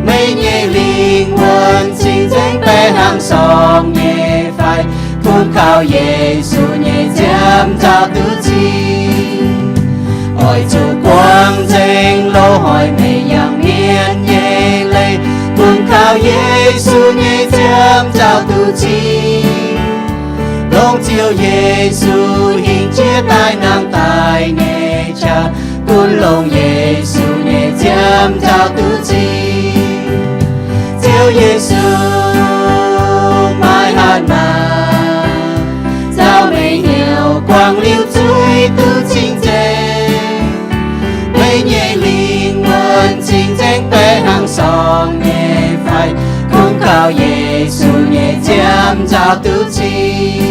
Meih nyei lingh wuonh cing-nzengc baeqc hnangv sorng nyei fai, kungx kaux Yesu nyei nziaamv nzauh duqv cing. Oix zuqc guangc nzengc loz-hnoi meih yangh mienv nyei leiz, kungx kaux Yesu nyei nziaamv nzauh duqv cing. Longc Ziouv Yesu hingh jiex daaih nangh daaih nyei qaqv, gunv longc Yesu nyei nziaamv nzauh duqv cing. Ziouv Yesu, maiv hatc maaz, nzauh meih hnyouv guangc liuz zuiz duqv cing-nzengc. Meih nyei lingh wuonh cing-nzengc baeqc hnangv sorng nyei fai, kungx kaux Yesu nyei nziaamv nzauh duqv cing.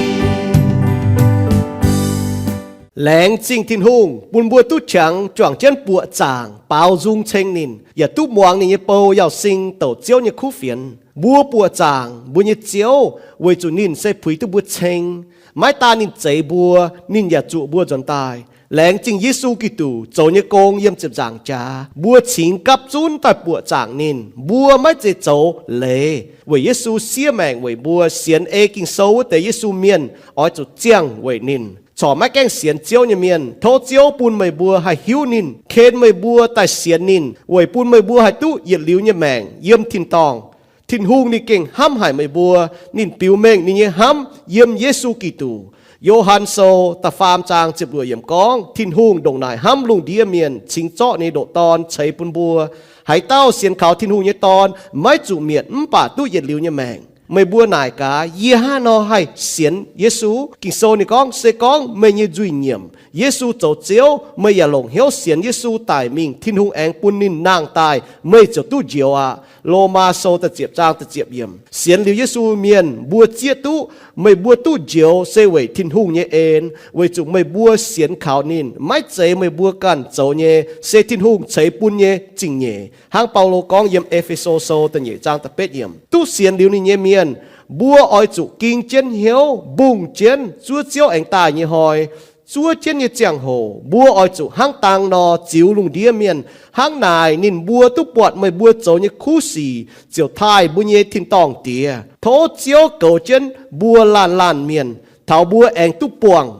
Laengz zingh Tin-Hungh bun mbuo duqv qangx juangc jienv buoqc zaangc baaux nzung ceng ninh, yaac duqv muangx ninh nyei bou Yauh Sing douc Ziouv nyei kuv fienx. Mbuo buoqc zaangc mbuo nyei Ziouv weic zuqc ninh se puix duqv mbuo ceng. Maiv daan ninh zeix mbuo, ninh yaac zuoqc mbuo nzuonx daaih. Laengz zingh Yesu Giduc zoux nyei gong yiem ziepc nzaangc jaax, mbuo cingx gapv zunv daaih buoqc zaangc ninh. Mbuo maiv zeiz zoux leiz, weic Yesu siev maengc weic mbuo. Sienx ei Ging-Sou wuov deix Yesu mienh oix zuqc ziangh weic ninh. Corc maiv gaengh sienx Ziouv nyei mienh, tov Ziouv bun meih mbuo haih hiuv ninh, ken meih mbuo daaih sienx ninh, weic bun meih mbuo haih duqv yietc liuz nyei maengc yiem tin-dorngh. Tin-Hungh ninh gengh hnamv haic meih mbuo. Ninh biux mengh ninh nyei hnamv yiem Yesu Giduc. Yo^han Sou da'faam zaang ziepc luoqc yiemc gorngv, Tin-Hungh ndongc naaic hnamv lungh ndiev mienh, cingx zorqv ninh nyei ndoqc Dorn ceix bun mbuo. Haaix dauh sienx kaux Tin-Hungh nyei Dorn maiv zuqc mietc mv baac duqv yietc liuz nyei maengc. Meih mbuo naaic gaax, yie hnangv haaix nor haih sienx Yesu? Ging-Sou ninh gorngv, se gorngv meih nyei nzuih nyiemc, Yesu zoux Ziouv, meih yaac longc hnyouv sienx Yesu daic mingh, Tin-Hungh aengx bun ninh nangh daaih, meih ziouc duqv njoux aqv. Lomaa Sou da'ziepc zaang da'ziepc yiemc. Sienx liuz Yesu mienh mbuo zieqv duqv, meih mbuo duqv njoux se weic Tin-Hungh nyei en, weic zuqc meih mbuo sienx kaux ninh. Maiv zeiz meih mbuo ganh zoux nyei, se Tin-Hungh ceix bun nyei zingh nyeic. Hnangv Baulo gorngv yiem E^fe^so Sou da'nyeic zaang da'betv yiemc. Duqv sienx liuz ninh nyei mienh, mbuo oix zuqc ging jienv hnyouv, mbungh jienv zuov Ziouv aengx daaih nyei hnoi, zuov jienv nyei ziangh hoc, mbuo oix zuqc hnangv dang nor ziux lungh ndiev mienh. Hnangv naaic ninh mbuo duqv buatc meih mbuo zoux nyei kuv sic, ziouc taaih mbuo nyei tin-dorngh Diex. Tov Ziouv goux jienv mbuo laanh laanh mienh, taux mbuo aengx duqv buangh